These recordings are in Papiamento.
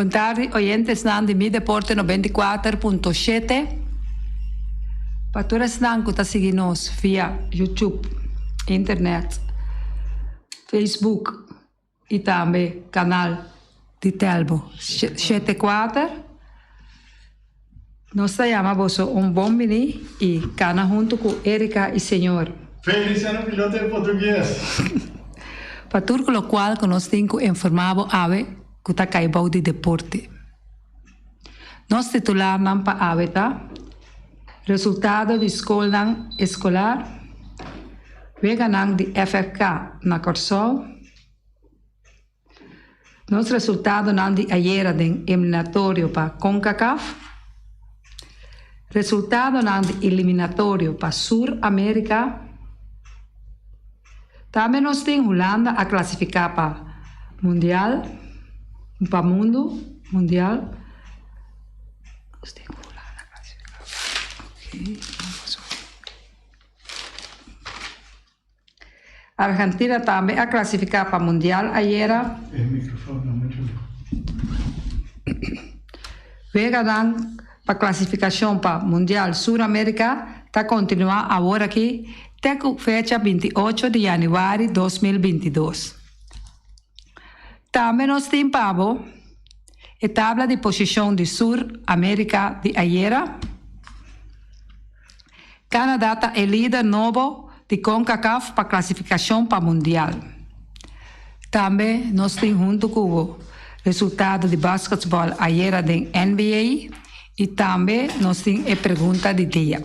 Bon tardi oyentesnan di Mi Deporte 94.7. Pa tur esnan ku ta sigui nos via YouTube, internet, Facebook i tambe kanal di Telbo shete kuater. Nos ta yama boso un bon bini i kana huntu ku Erika i señor. Feliciano Piloto e Portugues. Pa tur ku lokual ku nos tin ku informá bo awe ku ta kai bou di deporte. Nos titularnan pa awe ta, Resultado di skolnan eskolar, Weganan di FFK na Kòrsou, Nos resultadonan di ayera den eliminatorio pa Concacaf, Resultadonan di eliminatorio pa Sur America, Tambe nos tin Hulanda a clasifica pa Mundial, pa Mundo Mundial. Nos tin Hulanda a clasifica, ok. Argentina tambe a klasifiká pa Mundial ayera. Weganan pa klasifikashon pa Mundial Sur Amerika ta kontinuá aworaki te ku fecha 28 di yanüari 2022. Tambe nos tin pa bo e tabla di posishon di Sur Amerika di ayera. Canada ta e lider nobo di Concacaf pa clasificacion pa Mundial. Tambe nos tin hunto cu bo resultado di basketball ayera den NBA y tambe nos tin e pregunta di dia.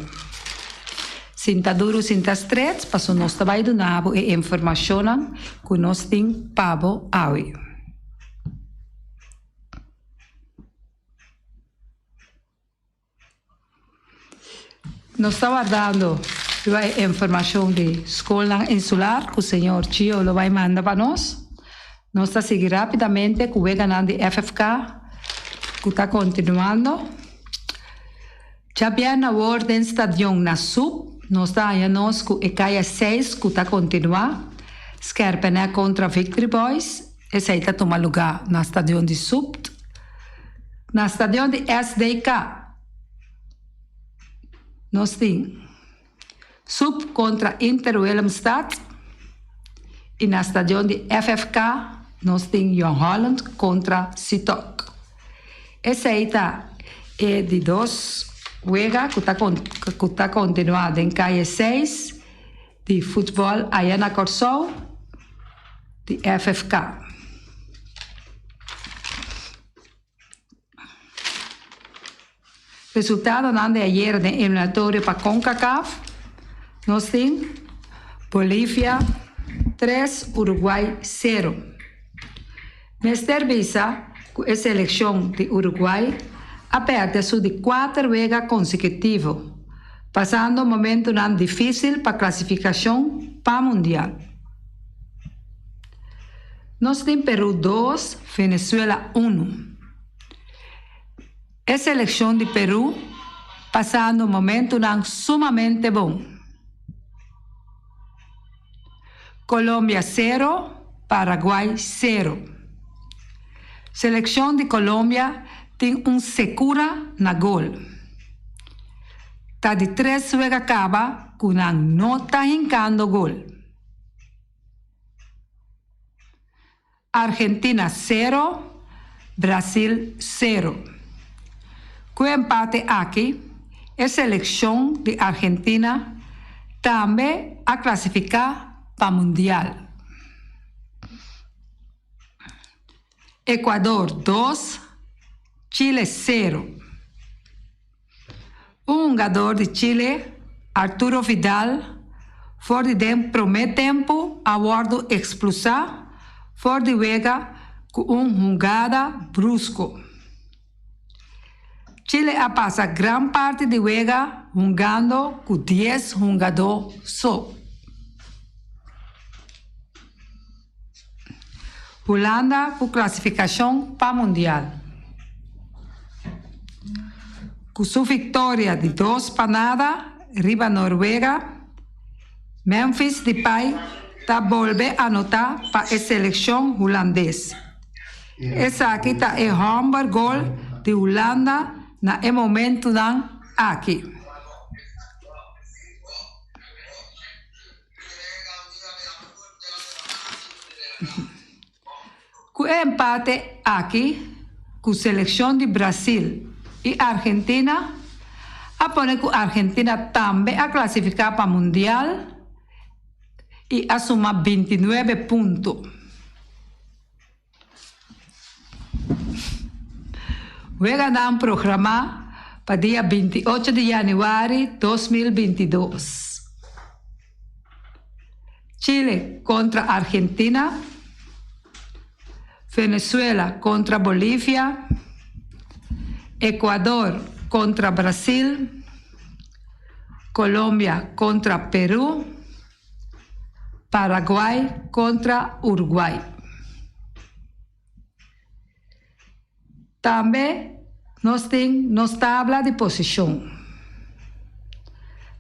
Sinta duro sinta stret paso nos ta bay duna bo e informacionnan cu nos tin pa bo awe. Nos ta wardando riba e informacion di scolnan insular cu señor Chio lo bay manda pa nos. Nos ta sigui rapidamente cu weganan di FFK cu ta continuando. Djabièrnè awor den stadion na Sup nos ta haña nos cu e kaya seis cu ta continua, Skerpenè contra Victory Boys. Esei ta tuma lugá na stadion di Supt. Na stadion di SDK nos tin Sup kontra Inter Willemstad i na stadion di FFK nos tin Jong Holland kontra Sitok. Esei ta e di dos wega ku ta ku ta kontinuá den kaye seis di futbòl aya na Kòrsou di FFK. Resultadonan di ayera den eliminatorio pa Concacaf, nos tin Bolivia tres, Uruguay sero. Mester bisa ku e selekshon di Uruguay a pèrdè su di kuater wega konsekutivo, pasando momentunan difísil pa klasifikashon pa Mundial. Nos tin Perú dos, Venezuela unu. E selekshon di Perú pasando momentunan sumamente bon. Colombia sero, Paraguay sero. Selekshon di Colombia tin un sekura na gol. Ta di tres wega kaba ku nan no ta hinkando gol. Argentina sero, Brasil sero. Ku e empate aki e selekshon di Argentina tambe a klasifiká pa Mundial. Ecuador dos, Chile sero. Un hungador di Chile, Arturo Vidal, for di den promé tempu a wòrdu ekspulsá for di wega ku un hungada brusko. Chile a pasa gran parti di wega hungando ku dies hungadó so. Hulanda ku klasifikashon pa Mundial. Ku su viktoria di dos pa nada riba Norwega, Memphis Depay ta bolbe anotá pa e selekshon hulandes. Esaki ta e hòmber gol di Hulanda na e momentunan aki. Ku e empate aki ku selekshon di Brasil i Argentina a pone ku Argentina tambe a klasifiká pa Mundial i a suma bintinuebe punto. Weganan programá pa dia 28 di yanüari 2022. Chile kontra Argentina, Venezuela kontra Bolivia, Ecuador kontra Brasil, Colombia kontra Peru, Paraguay kontra Uruguay. Tambe nos tin nos tabla di posishon.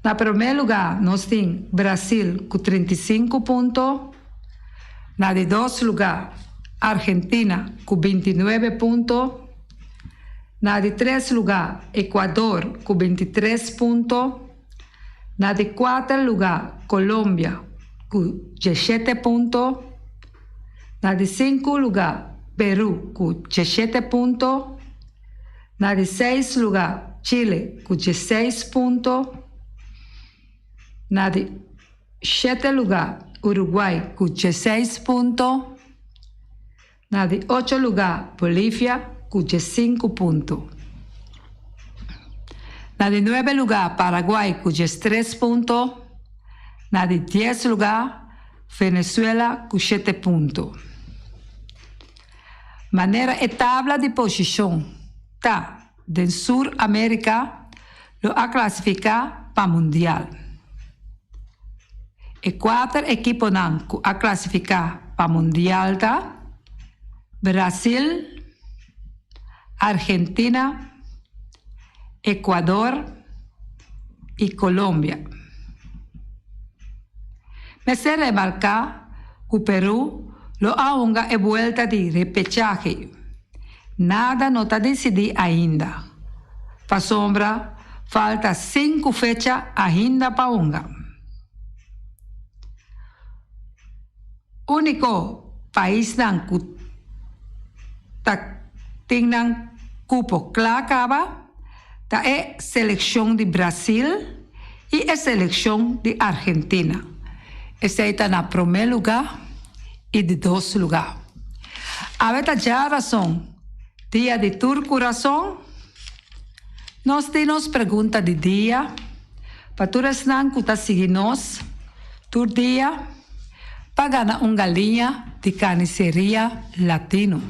Na promé lugá nos tin Brasil ku 35 punto, na di dos lugá Argentina ku 29 punto, na di tres lugá Ecuador ku 23 punto, Na di kuater lugá Colombia ku djeshete punto. Na di sinku lugá Peru ku djeshete punto. Na di seis lugá Chile ku djeseis punto. Na di shete lugá Uruguay ku djeseis punto. Na di ocho lugá Bolivia ku djesinku punto. Na di nuebe lugá Paraguay ku djestres punto. Na di dies lugá Venezuela ku shete punto. Manera e tabla di posishon ta den Sur Amerika lo a klasifiká pa Mundial. E kuater ekiponan ku a klasifiká pa Mundial ta, Brasil, Argentina, Ecuador i Colombia. Mester remarká ku Perú lo a hunga e buelta di repechahe. Nada no ta disidí ainda, pasobra falta sinku fecha ainda pa hunga. Úniko paisnan ku ta tin nan kupo kla kaba ta e selekshon di Brasil i e selekshon di Argentina. Esei ta na promé lugá i di dos lugá. Awe ta djarason, dia di tur kurason. Nos tin nos pregunta di dia pa tur esnan ku ta sigui nos tur dia pa gana un galiña di Carniceria Latino.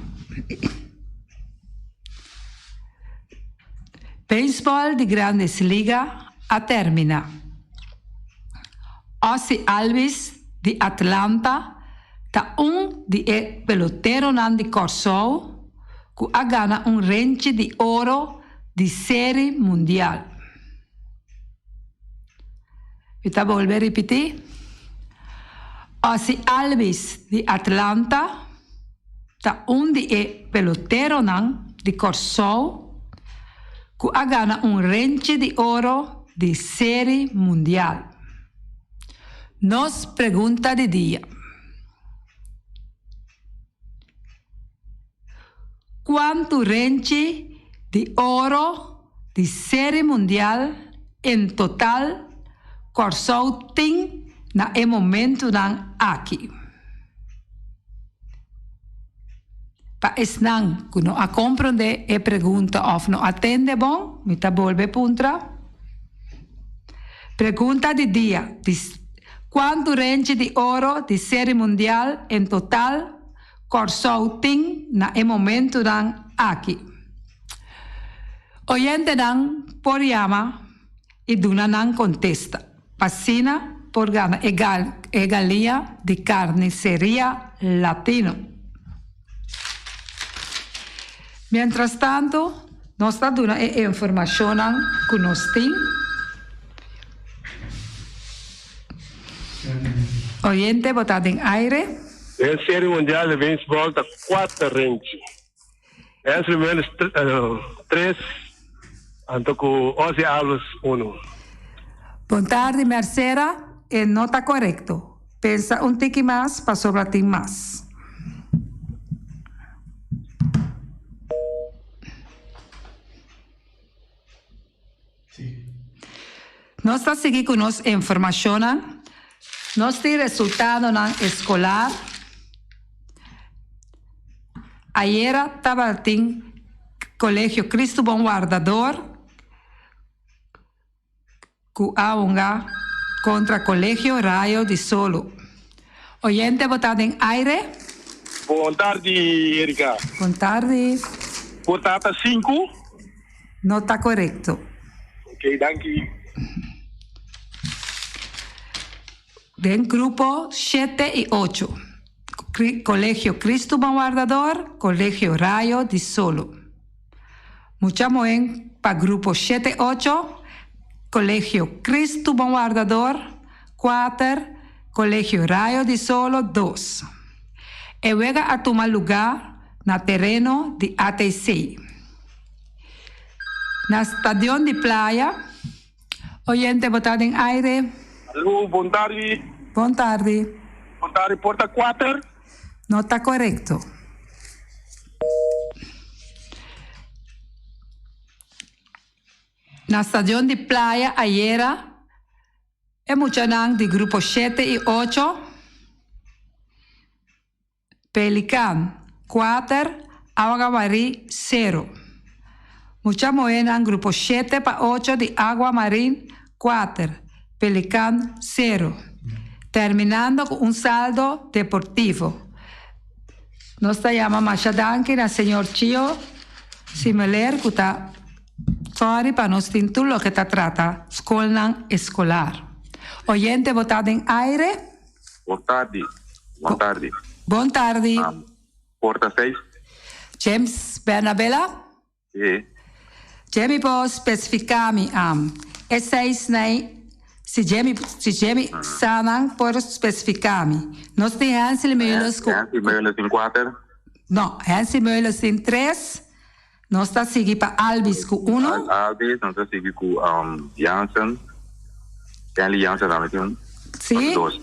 Beisbòl di Grandes Liga a terminá. Ozzie Albies di Atlanta ta un di e peloteronan di Kòrsou ku a gana un renchi di oro di Seri Mundial. Mi ta bolbe ripití, Ozzie Albies di Atlanta ta un di e peloteronan di Kòrsou ku a gana un renchi di oro di Seri Mundial. Nos pregunta di dia. Kuantu renchi di oro di Seri Mundial en total Kòrsou tin na e momentunan aki? Pa esnan ku no a komprondé e pregunta òf no a tende bon, mi ta bolbe puntra. Pregunta di dia di Kuantu renchi di oro di Seri Mundial en total Kòrsou tin na e momentunan aki? Oyentenan por yama i duna nan kontesta pa asina por gana e e galiña di Carniceria Latino. Mientrastanto nos ta duna e informashonnan ku nos tin. Oyente bo ta den aire. Den Serie Mundial di Beisbòl ta kuater renchi. Hensley Meulens tres anto ku Ozzie Alves unu. Bon tardi Mercera, e no ta korekto. Pensa un tiki mas pasobra tin mas. Nos ta sigui ku nos informashonnan. Nos tin resultadonan eskolar. Ayera tabatin Kolegio Cristo Bon Wardador ku a hunga kontra Kolegio Rayo di Solo. Oyente bo ta den aire? Bon tardi Erika. Bon tardi. Bo tata sinku? No ta korekto. Ok, danki. Den grupo shete i ocho, Kolegio Cristo Bon Wardador, Kolegio Rayo di Solo. Mucha moen pa grupo shete ocho, Kolegio Cristo Bon Wardador, kuater, Kolegio Rayo di Solo, dos. E wega a tuma lugá na tereno di ATC. Na Stadion di Playa, oyente bo ta den aire. Alo, bon tardi. Bon tardi. Bon tardi, por ta kuater? No ta korekto. Na Stadion di Playa ayera e muchanan di grupo shete i ocho, Pelikan, kuater, Awagamarí, sero. Mucha muhénan grupo shete pa ocho di Agua Marín, kuater, Pelikan, sero. Terminando ku un saldo deportivo. Nos ta yama masha danki na señor Chio Simeler ku ta sòri pa nos tin tur loke ta trata skolnan eskolar. Oyente bo ta den aire? Bon tardi, bon tardi. Bon tardi. Porta seis. James Bernabela? Si. Jemi por specifica mi am e seis nai si Jemi si Jemi sa nan por specifica mi. Nos tin Hensley Meulens cu Hensley Meulens tin kuater. No, Hensley Meulens tin tres. Nos ta sigui pa Albies cu uno. Albies, nos ta sigui cu Jansen. Kenley Jansen tambe tin un. Si. Dos.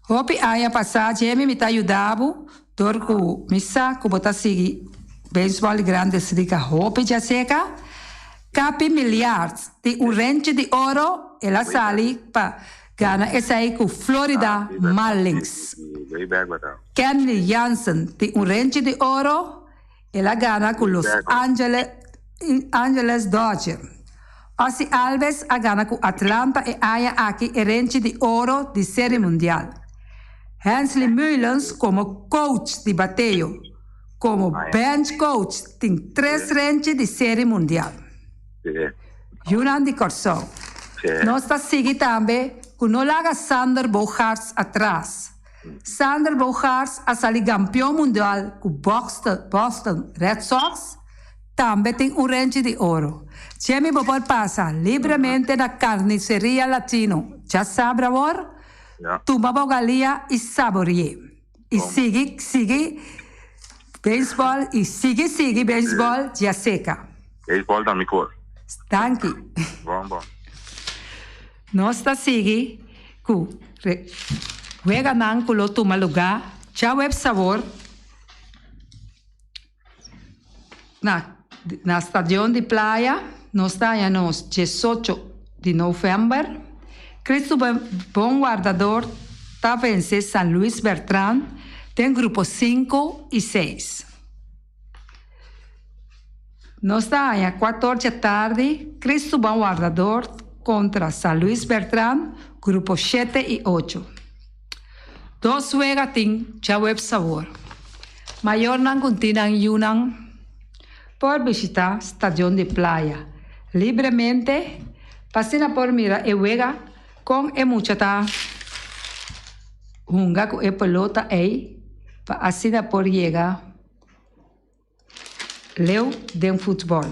Hopi aña pasá Jamie mi ta yuda bo dor cu mi sa cu bo ta sigui beisbol di Grandes Liga hopi djaseca. Cappy Milliards tin un renchi di oro el a sali pa gana esey cu Florida Marlins. Kenley Jansen tin un renchi di oro el a gana cu Los Angeles Dodgers. Ozzie Albies a gana cu Atlanta e aña aki e renchi di oro di Serie Mundial. Hensley Meulens como coach di bateo, como bench coach tin tres renchi di Serie Mundial. Yunan di Kòrsou. Nos ta sigui tambe ku no laga Sander Bogaerts atras. Sander Bogaerts a sali gampion mundial ku Boston Red Sox, tambe tin un renchi di oro. Jemmy bo por pasa libremente na Carniceria Latino djasabra awor, tuma bo galia i sabori'é. I sigui sigui beisbòl i sigui sigui beisbòl djaseka. Beisbòl ta mi kos. Danki. Bon bon. Nos ta sigui ku weganan ku lo tuma lugá djaweps awor na na stadion di Playa. Nos ta haña nos diesocho di novèmber. Cristo Bon Wardador ta vense San Luis Bertran. Den grupo sinku i seis. Nos ta haña kuator djatardi Cristobal Wardador kontra San Luis Bertran, grupo shete i ocho. Dos wega tin djaweps awor. Mayornan ku tin nan yunan por bishita Stadion di Playa libremente pa asina por mira e wega kon e mucha ta hunga ku e pelota ei pa asina por yega Leu den futbòl.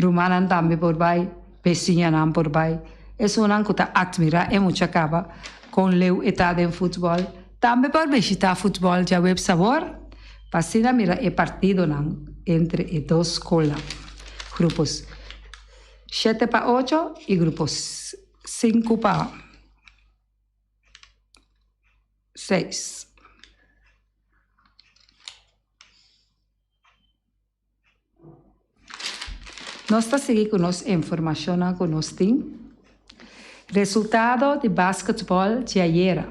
Rumannan tambe por bai, besiñanan por bai. Esunnan ku ta atmirá e mucha kaba kon leu e ta den futbòl, tambe por bishitá futbòl djaweps awor pa asina mira e partidonan entre e dos skolnan, grupo shete pa ocho i grupo sinku pa seis. Nos ta sigui ku nos informashonnan ku nos tin. Resultado di basketbòl di ayera.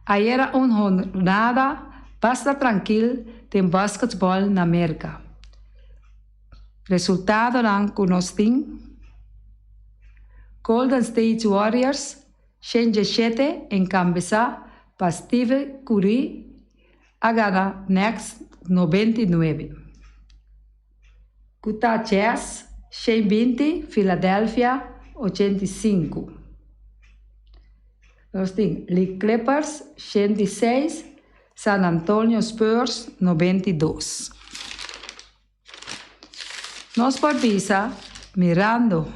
Ayera un hornada basta trankil den basketbòl na Merka. Resultadonan ku nos tin, Golden State Warriors 107 enkambesá pa Steve Curry a gana Nets 99. Utah Jazz 120, Philadelphia 85. Nos tin Lee Clippers 106, San Antonio Spurs 92. Nos por bisa, mirando,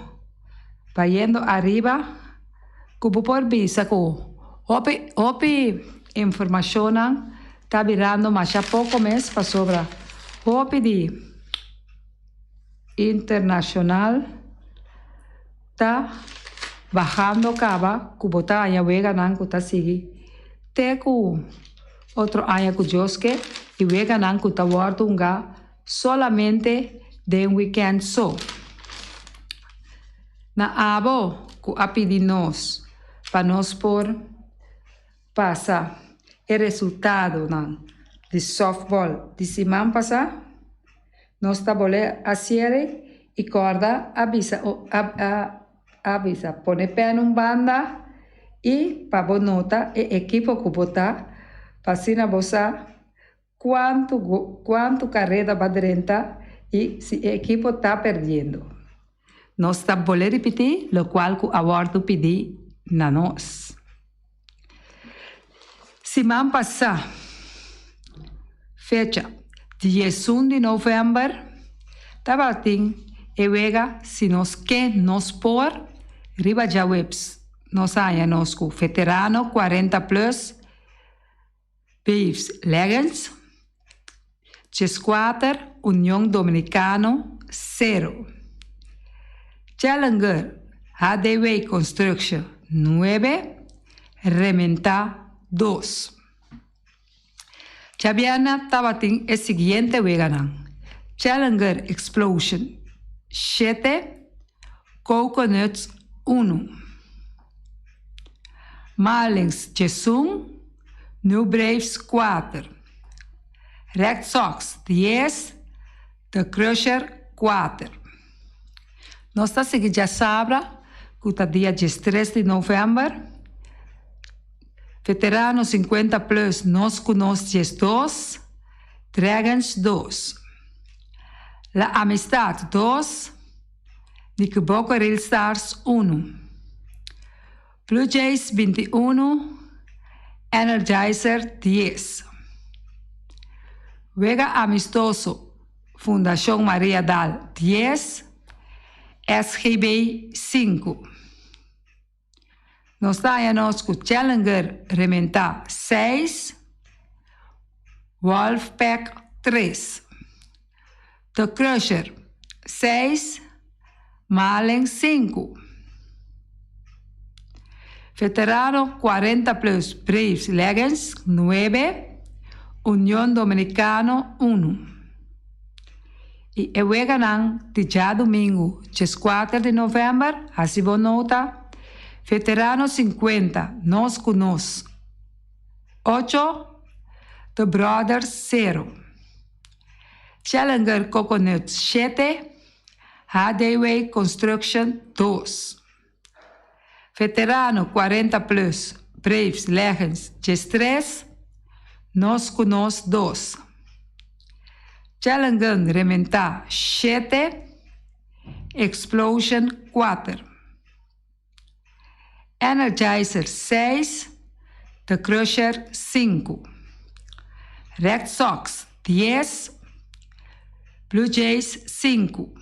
bayendo ariba, ku bo por bisa ku hopi hopi informashonnan ta birando masha poko mes pasobra hopi di internashonal ta bahando kaba ku bo ta haña weganan ku ta sigui te ku otro aña ku Dios ke i weganan ku ta wòrdu hunga Solamente den weekend so. Na abo ku a pidi nos pa nos por pasa e resultadonan di softball di siman pasa, nos ta bolé a siere i kòrda a bisa a bisa pone pèn un banda i pa bo nota e ekipo ku bo ta pa asina bo sa Cuanto cuanto careda ba drenta y si e equipo ta perdiendo. Nos ta bole ripiti locual cu a wordo pidi na nos. Siman pasa, fecha 11 di november, tabatin e wega Si nos ke nos por riba djaweps. Nos a haña nos cu veterano 40 plus. Braves Legends, 14 Union Dominicano sero. Challenger HDW Construction nuebe, Rementá dos. Djabièrnè tabatin e siguiente weganan, Challenger Explosion shete, Coconuts unu. Marlins 11, New Braves kuater, Red Sox dies, The Crusher kuater. Nos ta sigui djasabra ku ta dia 13 di novèmber. Veterano 50 plus nos ku nos 12, Dragons dos. La Amistad dos, Knickerbocker Real Stars unu. Blue Jays 21, Energizer 10. Wega amistoso Fundashon Maria Dal 10, SGB 5. Nos ta haña nos ku Challenger rementá 6, Wolfpack 3. The Crusher 6, Marlin 5. Veterano 40 plus Braves Legends 9, Union Dominicano 1. I e weganan di djadumingu 14 di novèmber, hasi bo nota, Veterano 50, nos ku nos. Ocho, The Brothers sero. Challenger Coconut shete, HDW Construction dos. Veterano 40 plus, Braves Legends 13, Nos ku Nos dos. Challenger Rementá shete, Explosion kuater. Energizer seis, The Crusher sinku. Red Sox dies, Blue Jays sinku.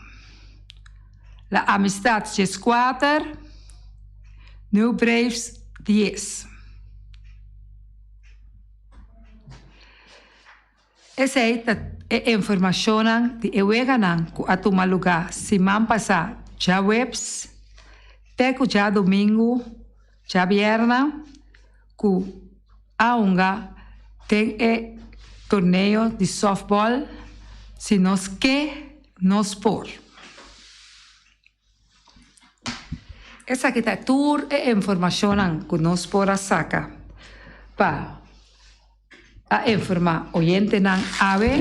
La Amistad dieskuater, New Braves dies. Esei ta e informashonnan di e weganan ku a tuma lugá siman pasá djaweps te ku djadumingu, djabièrnè, ku a hunga den e torneo di sòftbòl Si Nos Ke, Nos Por. Esaki ta tur e informashonnan ku nos por a saka pa a informá oyentenan awe.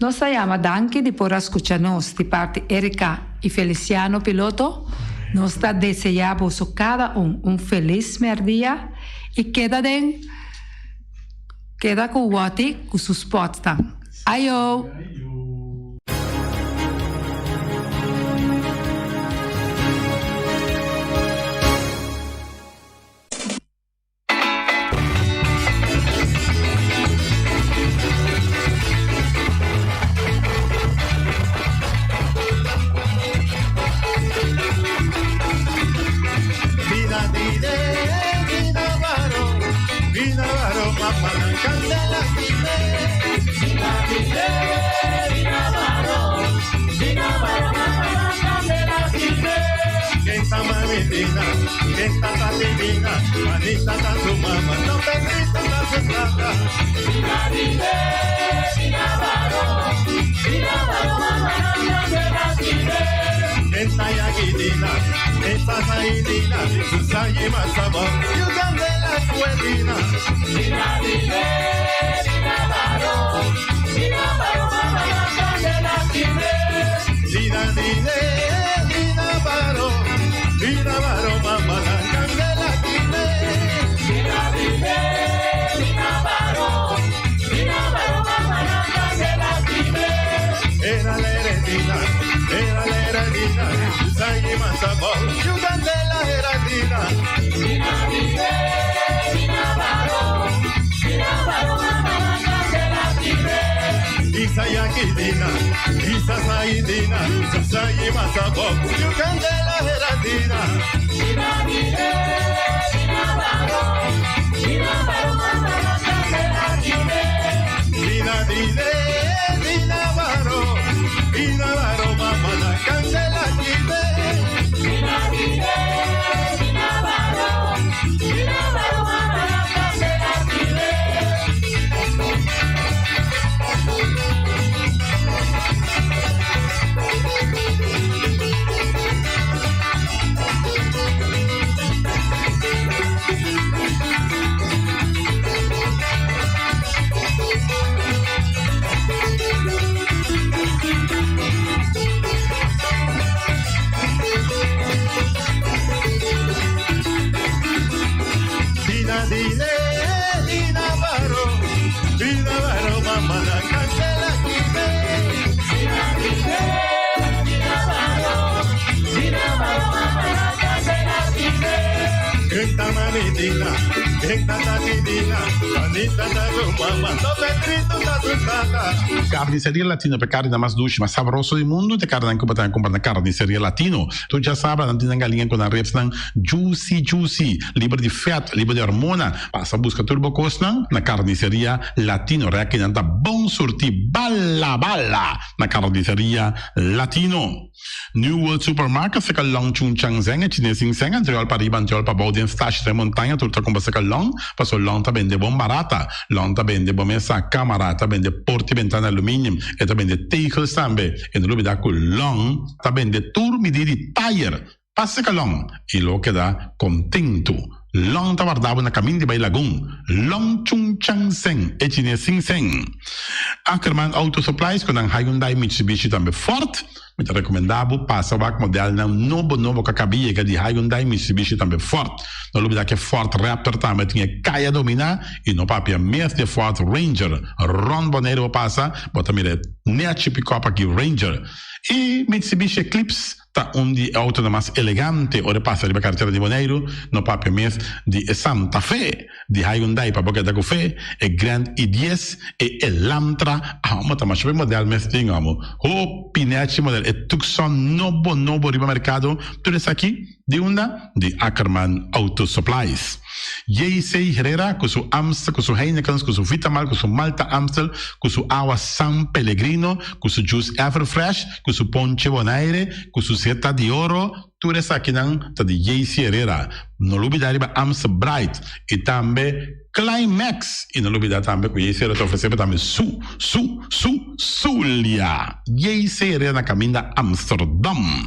Nos ta yama danki di por a skucha nos di parti Erika i Feliciano Piloto. Nos ta deseá boso kada un un felis mèrdia i keda den keda ku Wòti ku su spòtnan. Ayo! Carniceria Latino pa e carninan mas dushi, mas sabroso di mundu ta e carninan cu bo ta cumpra na Carniceria Latino. Tur djasabra nan tin nan galiña cu nan ribsnan juicy juicy, liber di vet, liber di hormona. Pasa busca tur bo cosnan na Carniceria Latino. Rekinan ta bon surti bala bala na Carniceria Latino. New World Supermarket seka long Chung Chang Zeng e chines sin seng antriol pa riba antriol pa bou den stash den montaña tur ta kumpra seka long paso long ta bende bon barata long ta bende bo mesa kamara ta bende porta i bentana aluminium e ta bende tegels tambe e no lubida ku long ta bende tur midi di tayer pa seka long i lo keda kontentu. Long ta warda bo na kamin di bai Lagun. Long Chung Chang Seng, e chines sin seng. Ackerman Auto Supplies ku nan Hyundai, Mitsubishi tambe Ford. Mi ta rekomendá bo pasa wak modelnan nobo nobo ku a kaba yega di Hyundai, Mitsubishi tambe Ford. No lubidá ku e Ford Raptor tambe tin e kaya dominá i no papia mes di e Ford Ranger. Rònt Boneiru bo pasa, bo ta mira e nèchi pikòp aki Ranger. I Mitsubishi Eclipse Ta un di e autonan mas elegante ora e pasa riba karetera di Boneiru, no papia mes di e Santa Fe di Hyundai pa bo keda ku fe, e Grand i dies, e Elantra, amo ta masha be model mes tin amo, hopi nechi model, e Tucson nobo nobo riba merkado, tur esaki di unda? Di Ackerman Auto Supplies. JC Herrera ku su Amstel, ku su Heinekens, ku su Vitamal, ku su Malta Amstel, ku su awa San Pellegrino, ku su juice Everfresh, ku su ponche Bonaire, ku su Zeta di Oro, tur esakinan ta di JC Herrera. No lubida riba Amstel Bright i tambe Climax. I no lubida tambe ku JC Herrera ta ofresé bo tambe su, su, su, Zulia. JC Herrera na kaminda Amsterdam.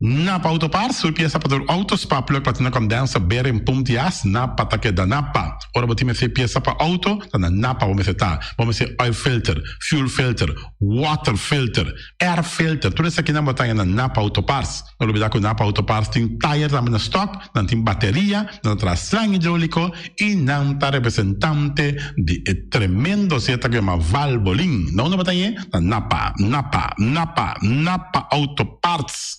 Napa Auto Parts, tur piesa pa tur auto, spark plug, platina condenser, bearing, pump di as, Napa ta keda Napa. Ora bo tin mester piesa pa auto, ta na Napa bo mester ta. Bo mester oil filter, fuel filter, water filter, air filter, tur esakinan bo ta haña na Napa Auto Parts. No lubida ku Napa Auto Parts tin tire tambe na stock, nan tin bateria, nan ta traha slang hidrolico y nan ta representante di e tremendo zeta ku yama Valvoline. Na unda bo ta hañ'e? Na Napa, Napa, Napa, Napa Auto Parts.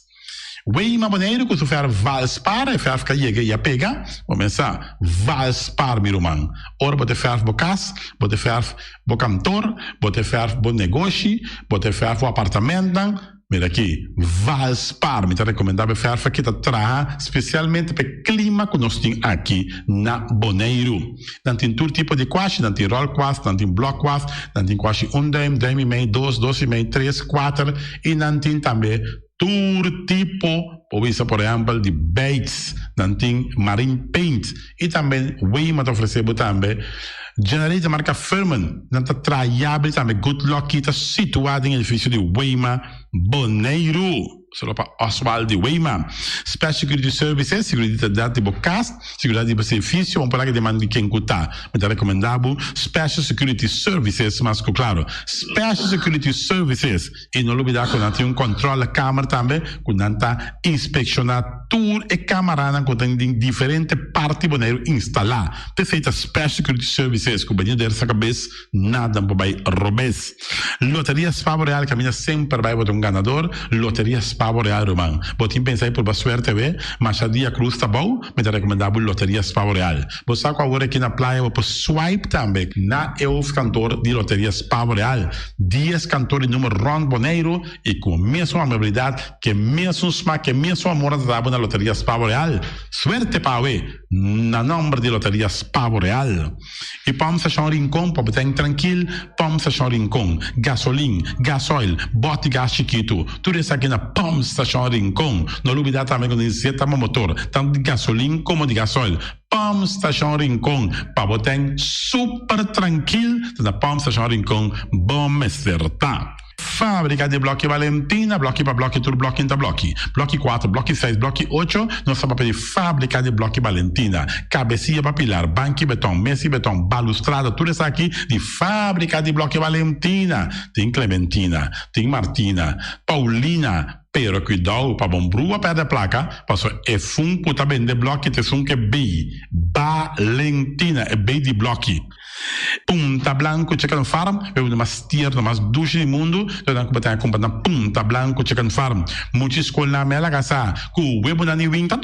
Weima Boneiru ku su fèrf Valspar, e fèrf ka yega i a pega. Bo mesa Valspar mi ruman. Ora bo ta fèrf bo kas, bo ta fèrf bo kantor, bo ta fèrf bo negoshi, bo ta fèrf bo apartamentnan, mira aki, Valspar. Mi ta rekomendá bo e fèrf aki ta traha spesialmente pa e klima ku nos tin aki na Boneiru. Nan tin tur tipo di kwashi, nan tin ròl kwas, nan tin blòk kwas, nan tin kwashi un duim, duim i mei, dos, dos i mei, tres, kuater i nan tin tambe tur tipo, por bisa por ehèmpel di beits, nan tin marine paint i tambe Weima ta ofresé bo tambe generator marka Firman, nan ta traha yabri tambe Good Lucky ta situá den edifisio di Weima Boneiru. Solo pa Oswald di Weima. Special Security Services, seguridat di bo kas, seguridat di bo servisio, un palabra di man di ken ku ta. Mi ta rekomendá bo Special Security Services mas ku klaro. Special Security Services. I no lubidá ku nan tin un kòntròlekamer tambe ku nan ta inspekshoná tur e kamaranan ku ta den diferente parti Boneiru instalá. P'esei ta Special Security Services ku bini der sa kabes nada por bai robes. Loteria Spavo Real caminda semper bai bo ta un ganador Loteria Spavo Real ruman bo tin pensa di purba suerte awe masha dia cruz ta bou mi ta recomenda bo Loteria Spavo Real bo sa cu awor aki na playa bo por swipe tambe na e hoofdkantoor di Loteria Spavo Real dies kantoor di numero rond Boneiru y cu mesun amabilidad ke mesun smak ke mesun amor nan ta dabo na Loteria Spavo Real suerte pa awe na nomber di Loteria Spavo Real. E pòmp stashon Rincon pa bo ta trankil, pòmp stashon Rincon, gasolin, gasoil, bòt di gas chikitu, tur esaki na pòmp stashon Rincon. No lubidá tambe ku nesesita bo motor, tantu di gasolin komo di gasoil. Pòmp stashon Rincon pa bo ten super trankil, ta na pòmp stashon Rincon bo mester ta. Fábrika di blòki Valentina, blòki pa blòki tur blòki ta blòki. Blòki kuater, blòki seis, blòki ocho, nos ta papia di fábrika di blòki Valentina. Kabesia pa pilar, banki beton, mesa di beton, balustrada, tur esaki di fábrika di blòki Valentina. Tin Clementina, tin Martina, Paulina, pero kuidou pa bon brua pèrdè plaka, pasobra e fun ku ta bende blòki ta esun ku e bei Valentina, e bei di blòki. Punta Blanco Chicken Farm, e uno mas tierno, mas dushi di mundu, lo nan ku bo ta kumpra na Punta Blanco Chicken Farm. Mucha skolnan me a laga sa ku webonan di winta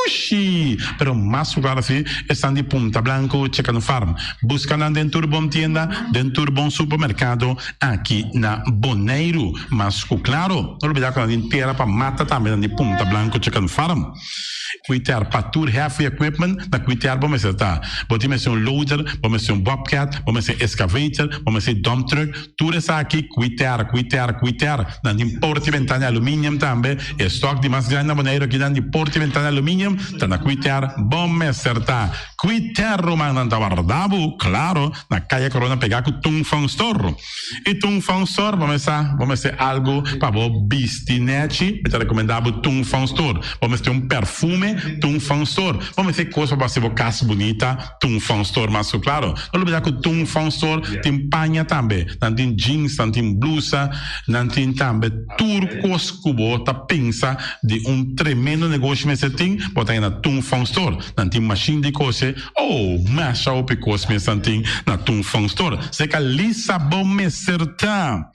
dushi, pero mas ku klaro si esnan di Punta Blanco Chicken Farm. Buska nan den tur bon tienda, den tur bon supermerkado aki na Boneiru. Mas ku klaro, no lubida ku nan tin tera pa mata tambe nan di Punta Blanco Chicken Farm. Kuiter pa tur heavy equipment na kuiter bo mester ta. Bo tin mester un loader, bo mester un bobcat, bo mester excavator, bo mester dump truck, tur esaki kuiter, kuiter, kuiter. Nan tin porta y bentana di aluminium tambe. E stock di mas grandi na Boneiru aki nan di porta y bentana di aluminium ta na kuiter bo mester ta. Kuiter ruman nan ta warda bo, claro, na Kaya Corona pega ku Tung Fong Store. I Tung Fong Store bo mester bo mester algu pa bo bisti nechi, mi ta rekomendá bo Tung Fong Store. Bo mester un perfume, Tung Fang Store. Bo mester kos pa hasi bo kas bunita, Tung Fang Store mas ku klaro. No lubida ku Tung Fang Store tin paña tambe. Nan tin jeans, nan tin blusa, nan tin tambe tur kos ku bo ta pensa di un tremendo negoshi mester tin, bo ta haña na Tung Fang Store. Nan tin mashin di kose, oh, masha hopi kos mes nan tin na Tung Fang Store. Seka lisa bo mester ta.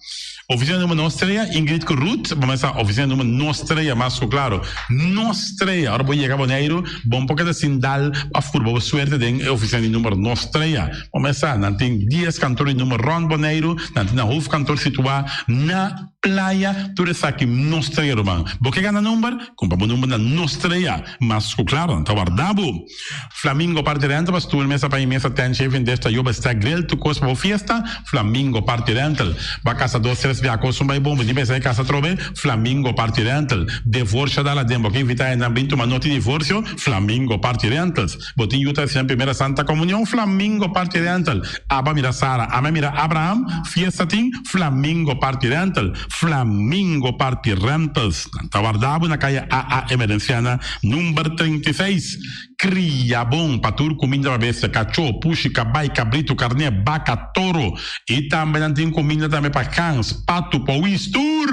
Oficina numero nos trea, Ingrid ku Ruth, bo mester sa oficina numero nos trea mas ku klaro. Nos trea, ora bo yega Boneiru, bo no por keda sin dal pa furba bo suerte den e oficina di numero nos trea. Bo mester sa, nan tin dies kantor di numero rond Boneiru, nan tin nan hoofdkantoor situá na Playa, tur esaki nos trea ruman. Bo ke gana number? Kumpra bo number na nos trea. Mas ku klaro, nan ta warda bo. Flamingo Party Rental pa stoel, mesa pa mesa, tent, chafing dish, tayoba, stack, grill, tur kos pa bo fiesta. Flamingo Party Rental. Ba kasa dos tres bia kos un bai bon, bo tin pensa e kasa atrobe? Flamingo Party Rental. Devorsio dal aden, bo ke invita hendenan bin tuma noti divorsio? Flamingo Party Rentals. Bo tin yu ta hasi nan primera Santa Comunion? Flamingo Party Rental. Aba mira Sara, ame mira Abraham, fiesta tin? Flamingo Party Rental. Flamingo Party Rentals. Nan ta warda bo na kaya AA Emerenciana number 36. Kria bon pa tur kuminda pa bestia, kachó, pushi, kabai, kabritu, karné, baka, toro. I tambe nan tin kuminda tambe pa gans, patu, powis, tur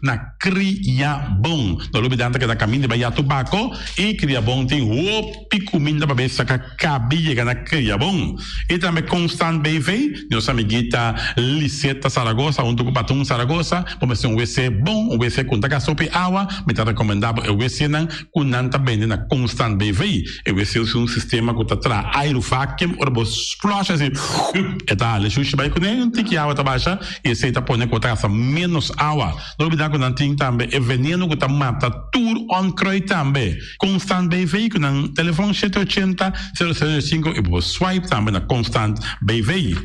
na Kria bon. No lubida nan ta keda kaminda bai ya tobako i kria bon tin hopi kuminda pa bes saka kabi yega na kria bon. I tambe Constant BV, nos amiguita Liseta Zaragoza huntu ku Patun Zaragoza bo mester un wc bon, un wc ku no ta gasta hopi awa, mi ta rekomenda bo e wcnan ku nan ta bende na Constant BV. E wc usa un sistema ku ta traha airu vacuum ora bo flush asi e ta hala e shushi bai kuné un tiki awa ta basha i esei ta pone ku bo ta gasta menos awa. No olbida ku nan tin tambe e veneno ku ta mata tur onkruid tambe. Constant BV ku nan telefon shete ochenta, sero sero sinku i bo por swipe tambe na Constant BV.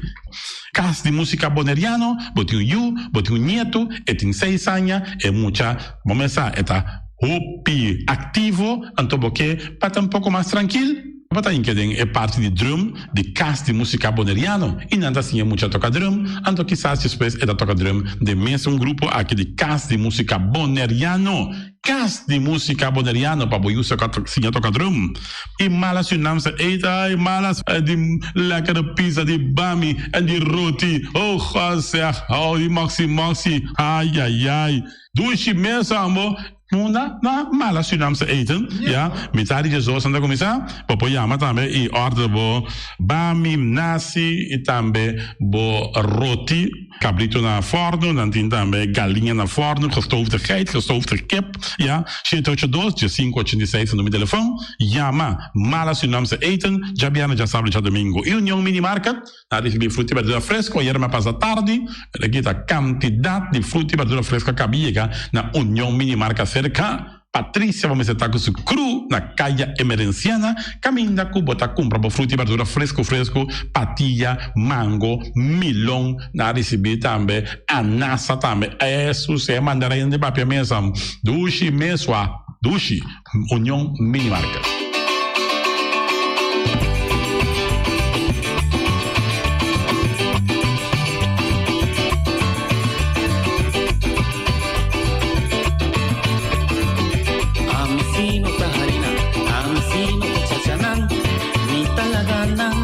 Kas di Musika Boneriano, bo tin un yu, bo tin un nietu, e tin seis aña, e mucha bo mes sa e ta hopi aktivo, anto bo ke pa ta un poko mas trankil? Bo ta hinka den e parti di drum di Kas di Musika Boneriano i nan ta siña mucha toka drum, anto kisas despues e ta toka drum den mesun grupo aki di Kas di Musika Boneriano. Kas di Musika Boneriano pa bo yu siña toka drum. I mala Surinaamse eten, ai malas di lekkere pizza di bami en di roti, oh God zeg, oh di moksi moksi, ai ai ai. Dushi mes ambo. Munda na mala Surinaamse eten, ya. Mitad di djesdos nan ta kuminsá. Bo por yama tambe i order bo bami, nasi i tambe bo roti. Kabrito na fòrnu, nan tin tambe galiña na fòrnu, gestoofde geit, gestoofde kip, ya. Shete ocho dos, diesinku ochenta i seis ta numero di telefòn. Yama Mala Surinaamse Eten, djabièrnè, djasabra i djadumingu. I Union Mini Market. A ricibi fruta y berdura fresco ayer me pasa tardi, pero aki ta cantidad di fruta y berdura fresco a caba yega na Union Mini Marca cerca Patricia bo mester ta cu su crew na Caya Emerenciana caminda cu bo ta cumpra bo fruta y berdura fresco fresco, patilla, mango, milon, na ricibi tambe anasa tambe, esu se mandarin di papia mesa dushi mesua dushi. Union Mini Market. Ami si no ta harina, ami si no ta chachanan, mi ta laga nan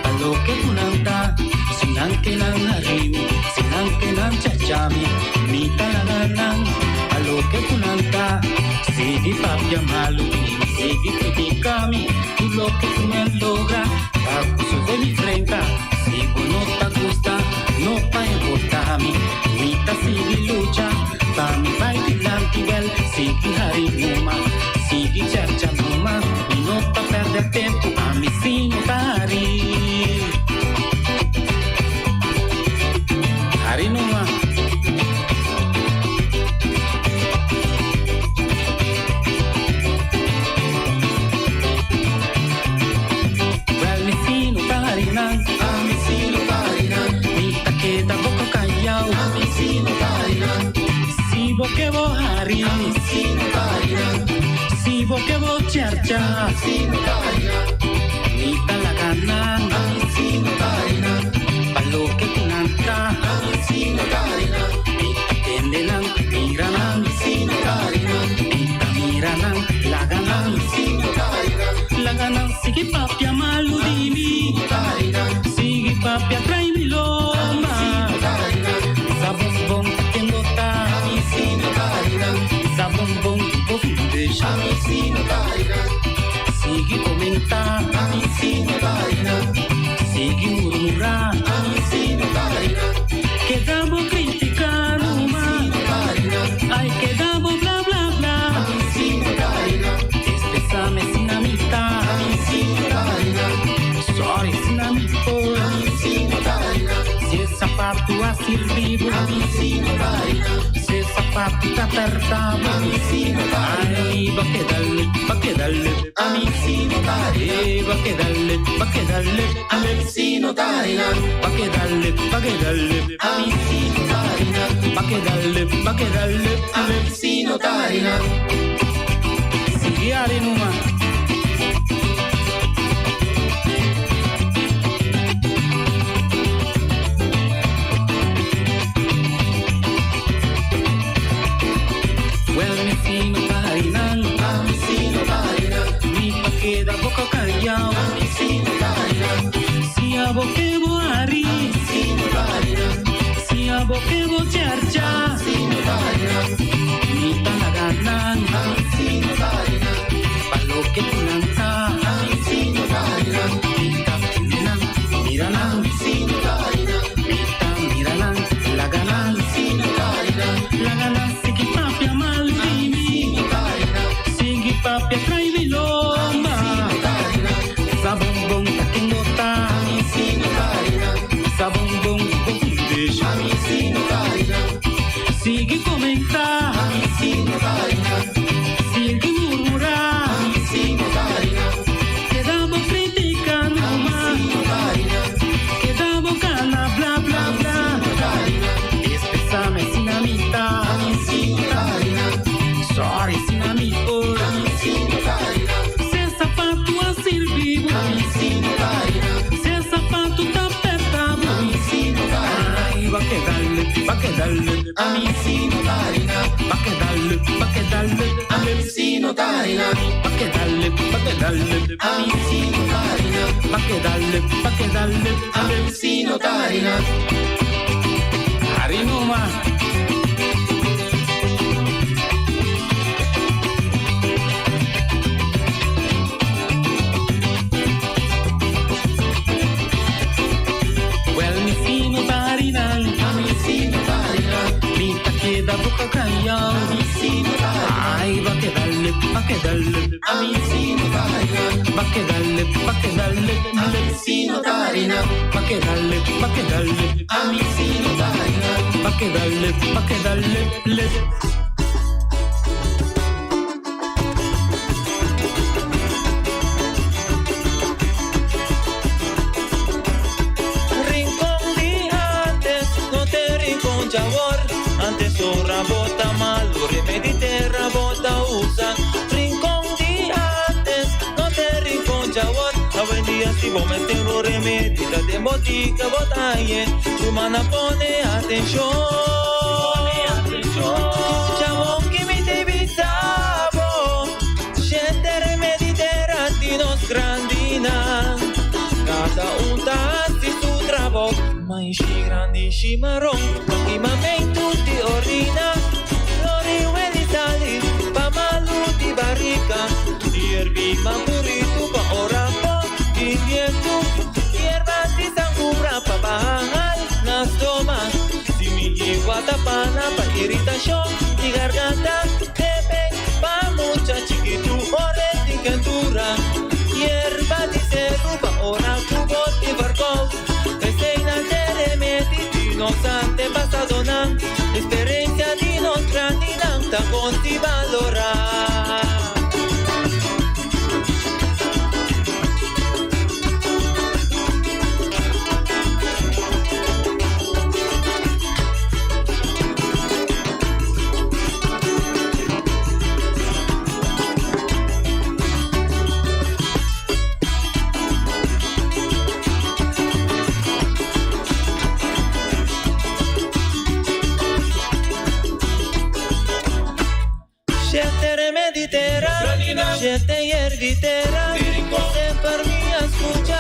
pa loke ku nan ta. Si nan ke nan hari mi, si nan ke nan chacha mi, mi ta laga nan pa loke ku nan ta. Sigui papia malu di mi, sigui critica mi, tur loke cu mi a logra ta cu su de mi frenta. Si bo no ta gusta, no ta importa mi, mi ta sigui lucha pa mi bai dilanti. Wel, sigui hari numa, sigui chercha numa, mi no ta perde tempo, ami si no ta hari. Hari numa. Wel mi si no ta harinan. Ami si no ta harinan. Mi ta keda boko kayau. Ami si no ta harinan. Si bo ke bo hari. Ami si no ta harinan. Si bo ke bo chercha. Ami si no ta harinan. Mi ta laga nan. Ami si no ta harinan. Pa loke ku nan ta. Ami si no ta harinan. Mi ta tende nan, mira nan. Mi ta mira nan, laga nan. komentá. Ami sí no ta harina. Sigui murmurá. Ami sí no ta harina. Keda bo kritiká numa. Ami sí no ta harina. Ai keda bo bla bla bla. Ami sí no ta harina. Expresá mi asina mi ta. Ami sí no ta harina. Sorry si na mi por. Ami sí no ta harina. Si e sapatu a sirbi bo. Ami sí no ta harina. Si e sapatu ta pèrta bo. Ami sí no ta harina. Ai bo keda lep, bo keda lep. Ami sí no ta harina. Eh, bo keda lep, bo keda lep. Ami sí no ta harina. Bo keda lep, bo keda lep. Ami sí no ta harina. Bo keda lep, bo keda lep. Ami sí no ta harina. Sigui hari numa. Well, mi si no ta harinan. Ami si no ta harinan. Mi pa keda boka kayao. Ami si no ta harinan. Si abo ke bo hari. Ami si no ta harinan. Si abo ke bo chercha. Ami si no ta harinan. Mi ta laga nan. Ami si no ta harinan. Pa loke ku nan ta. Ami si no ta harinan. Mi ta tende nan, mira nan. Ami si no ta harinan. Mi ta mira nan, laga nan. Ami si no ta harinan. Laga nan sigui papia mal di mi. Sigui papia trai mi lomba. Sa bon bon ta ken bo ta. Sa bon bon di bo fundeshi. Sigui komentá. Sigui murmurá. Keda bo kritiká numa. Keda bo kana bla bla bla. Expresá mi asina mi ta. Sorry si na mi por. Si e sapatu a sirbi bo. Si e sapatu ta perta bo. Ai, ba keda lep, ba keda lep. Ba keda lep, ba keda lep. Ba keda lep, ba keda lep. Ba keda lep, ba keda lep. Hari numa. Well, mi si no ta harinan. Ami si no ta harinan. Mi ta keda boka kayao. Ami si no ta harinan. Ai, ba keda lep, ba keda lep. Ami si no ta harinan. Ba keda lep, ba keda lep. Ami si no ta harinan. Ba keda lep, ba keda lep. Ami si no ta harinan. Ba keda lep, ba keda lep, lep. Rincon di antes, no te rincon djawor. Antes ora bo ta malu, remedi tera bo ta usa. Rincon di antes, no te rincon djawor. Awendia si bo mester un remedi, ta den botica bo ta hañ'e. Rumannan pone atencion. Scucha bon ki mi ta bisa bo. Shete remedi tera di nos grandinan. Cada un ta haci su trabou. Maishi grandi shimaron, kimamentu di orina. Lori weli sali pa malu di barika. Yerbi mamburitu pa ora bo tin bientu. Yerba di sangura pa baha hal na stoma. Si mi igua ta pana pa iritashon di garganta. Debe pa mucha chikitu ora e tin kentura. Yerba di seru pa ora ku bo tin verkoud. Eseinan te remedi di nos antepasadonan. Experencia di nos grandinan ta bon di balorá. Shete remedi tera, shete yerbi tera, Semper mi a scucha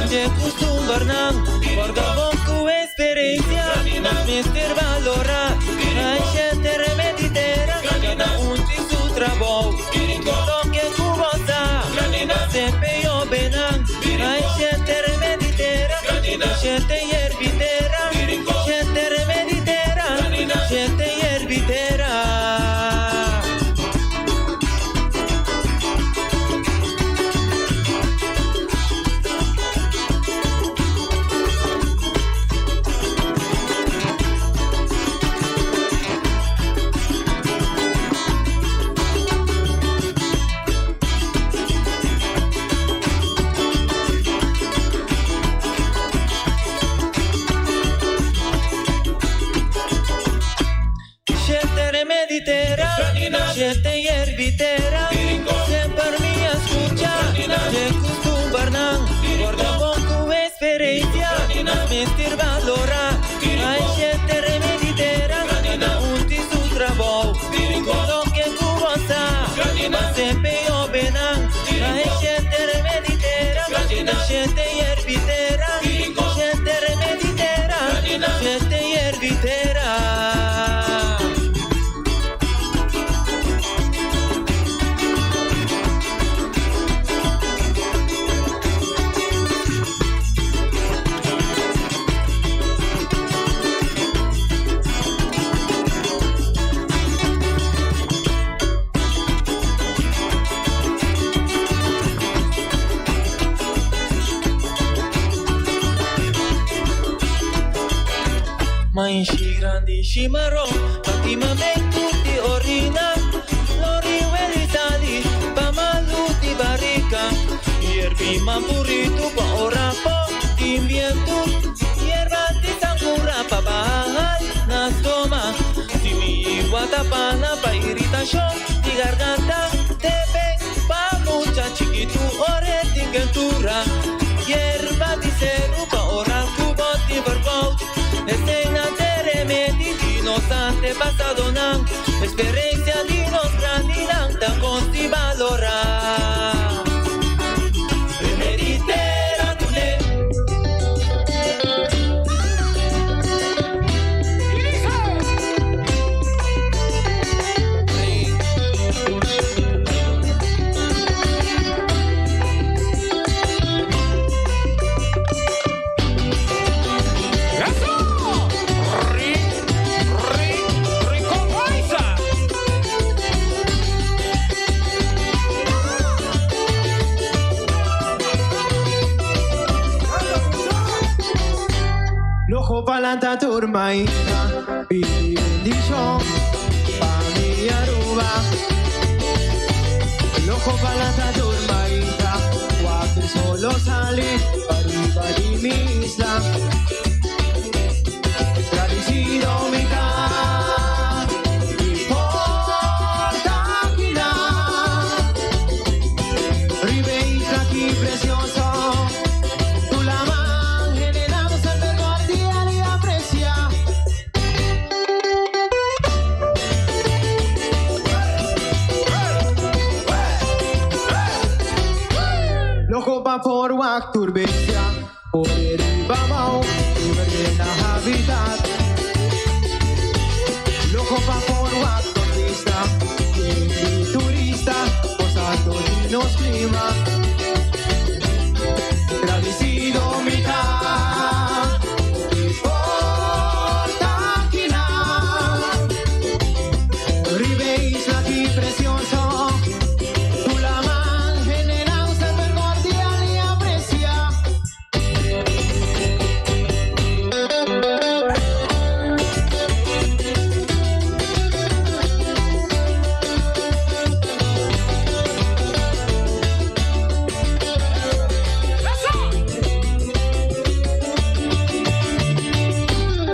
dje custumbernan, Porga bon cu experiencia, nos mester balora. Ay shete remedi tera, cada un tin su trabou, Loke cu bo sa, semper yo. Shete yerbitera, semper mi a scucha. Dje custumbernan, corda bon cu experiencia. Nos mester balora. Ai shete remeditera, cada un tin su trabou. Loke cu bo sa, pa semper hobennan. Ai shete remeditera, shete yerbitera, shete remeditera, shete yerbitera. Maishi grandi shimarron, patimamentu di orina, lori welitali, pa malu di barrica, hierbi mamburritu pa orapo, timbientu, hierba di sangura pa bahal na stoma, si mi guatapana pa irritación di garganta, tebe pa mucha chiquitu ore tingentura, hierba di ceru pa ora cubo di verkoud, escena de remedi di nos antepasadonan, experiencia di nos grandinan ta consti valora. Remeditera tune. Loco palanta turmaita, pidi bendición pa mi Aruba. Loco palanta turmaita, cuatro solo sale arriba di mi isla. Agradecido mi ta, y por taquila. Ribe isla aquí precioso. Tu la man generamos el cordial y aprecia. Loco pa forward turbencia, por el babao, y verde la habitat. Loco pa forward turista, y turista, posando y nos clima. Agradecido mitad, y por taquila. Ribe isla aquí precioso. Tu la man generamos el cordial y aprecia.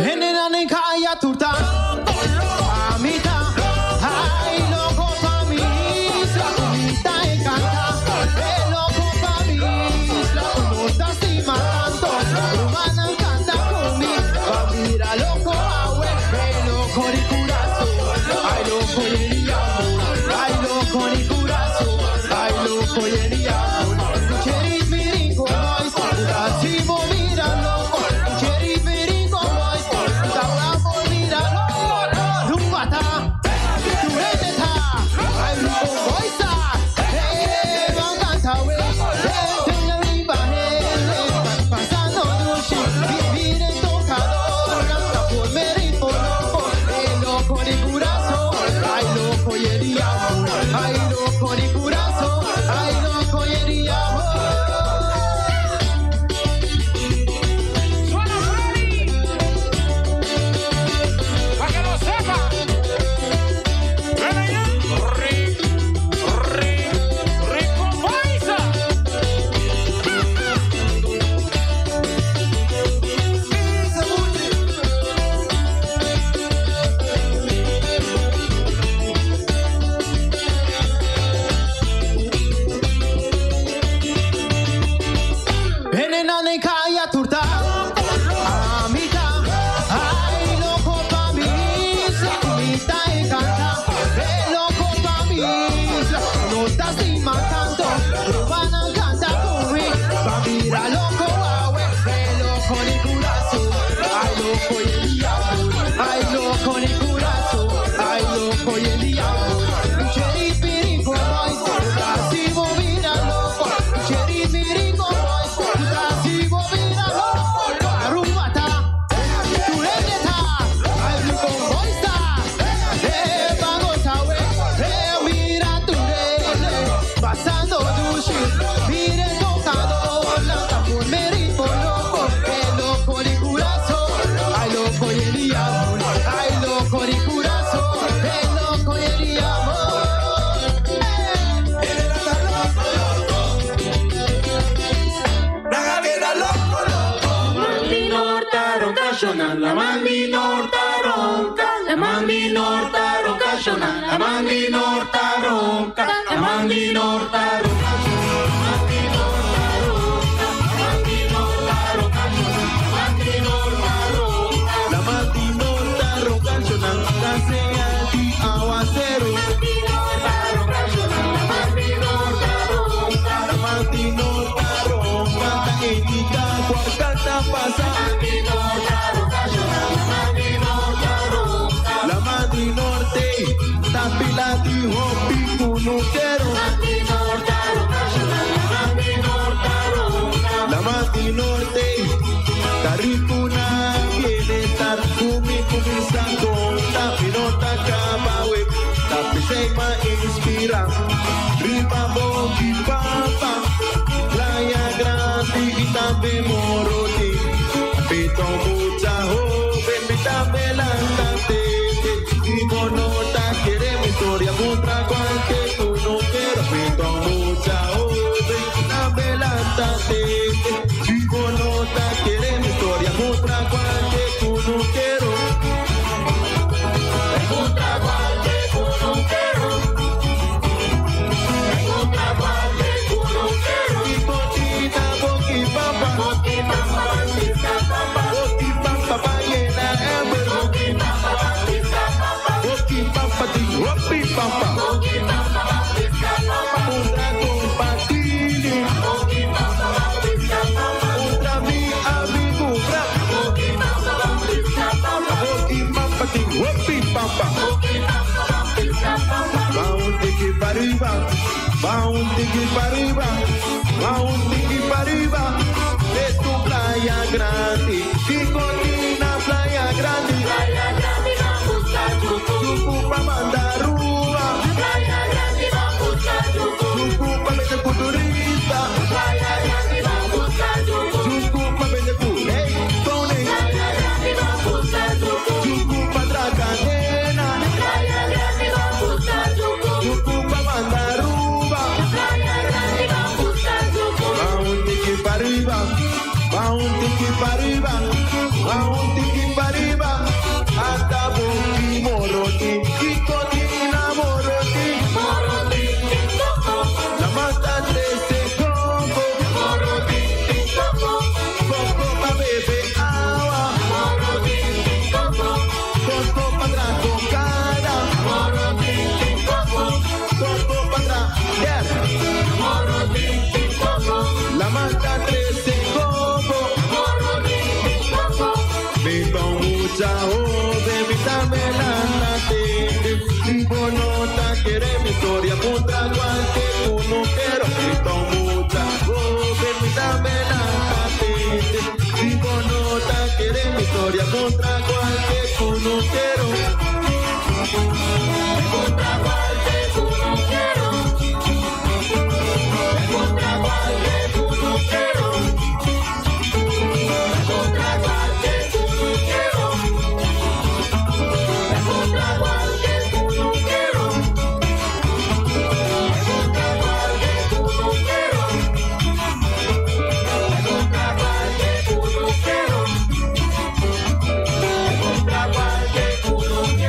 Generan en kaya turta, amita, ay loco pa mi kunukero. La Mati Norte, Taricuna, bienestar, kumi kumisa konta, pinota kabawe, tapiseima inspira, riba boki papa, Playa Grande y también Moroti, pito mucha joven, también lántate, y bonota quiere mi historia, contra cualquier uno quiero, pito mucha joven, también lántate, y bonota quiere mi historia, contra cualquier uno quiero. Contra cualquier uno quiero. Contra cualquier uno quiero. Y botita, boqui, papa. Boqui, papa, papa. Boqui, papa, ballena, ember. Boqui, papa, papa. Boqui, papa, ti, hopi, papa. Boqui, papa, papa. Contra compartir. Boqui, papa, papa. Contra mi amigo, bra. Boqui, papa, papa. Boqui, papa, ti, hopi, papa. Boqui, papa, papa. Va un tiki pa arriba, va un tiki pa arriba, va un tiki pa arriba, de tu playa grande, Chicotina playa grande, playa grande vamos a Chucu pa Mandarúa, playa grande vamos a Chucu, Chucu pa vender culturista, playa grande vamos a Chucu, Chucu pa vender cu, hey, Tony, playa grande vamos a Chucu, Chucu pa Tracanena, playa grande vamos a Chucu, Chucu pa Mandaruba, playa grande vamos a Chucu, va un tiki pa arriba, va un tiki pa arriba, va un tiki pa arriba, hasta Boqui Moroti, Chicotina Moroti, Moroti, la mata trece coco, Moroti, coco, coco pa bebe agua, Moroti, coco, coco pa tracocada, Moroti, coco, coco pa tra, Moroti, coco, la mata trece coco, Moroti, coco, mi con mucha joven, mi tamelántate, mi bonota quiere mi historia contra cualquier uno quiero, mi con mucha joven, mi tamelántate, mi bonota quiere mi historia contra cualquier uno quiero. Contra cualquier uno quiero. Contra cualquier uno quiero. Contra cualquier uno quiero. Contra cualquier uno quiero. Contra cualquier uno quiero. Contra cualquier uno quiero. Contra cualquier uno quiero.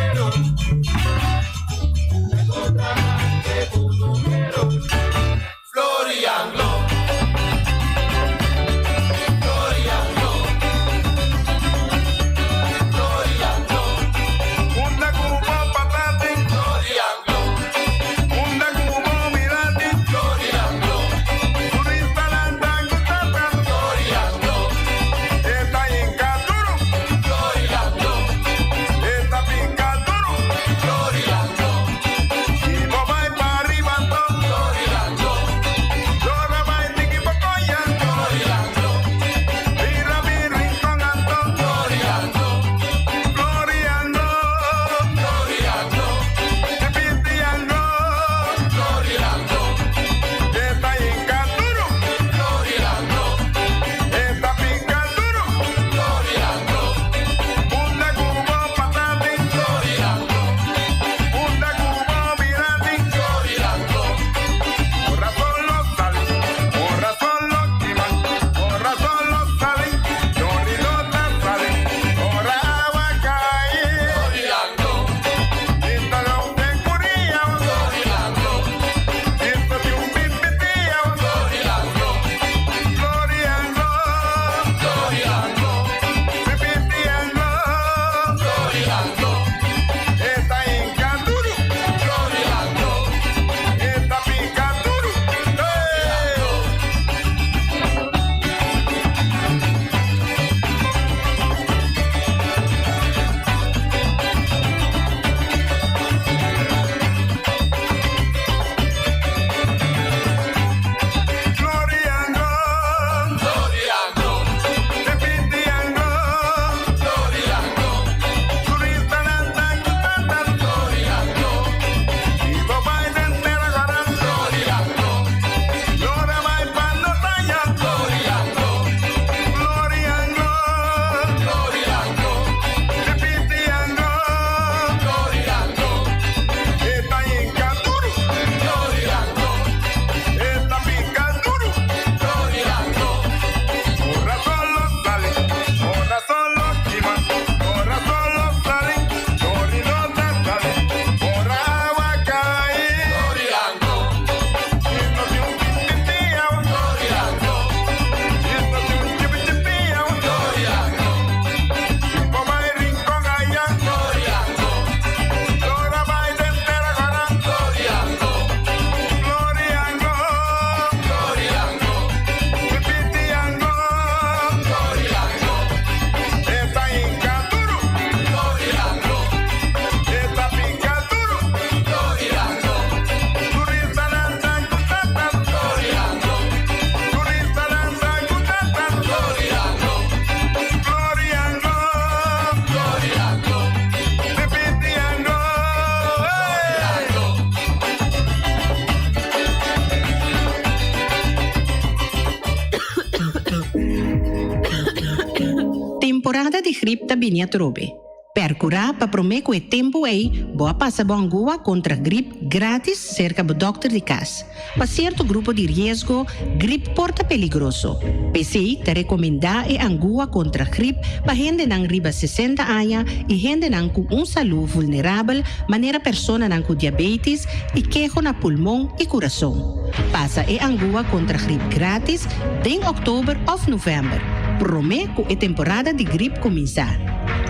grip ta bini atrobe. Percurá pa promé cu e tempu ei bo a pasa bo angua contra grip gratis cerca bo dokter di cas. Pa cierto grupo di riesgo, grip por ta peligroso. P'esei ta recomendá e angua contra grip pa hendenan riba 60 aña y hendenan cu un salú vulnerabel manera personanan cu diabetis y keho na pulmon y curason. Pasa e angua contra grip gratis den october of november, promé cu e temporada di grip cuminsá.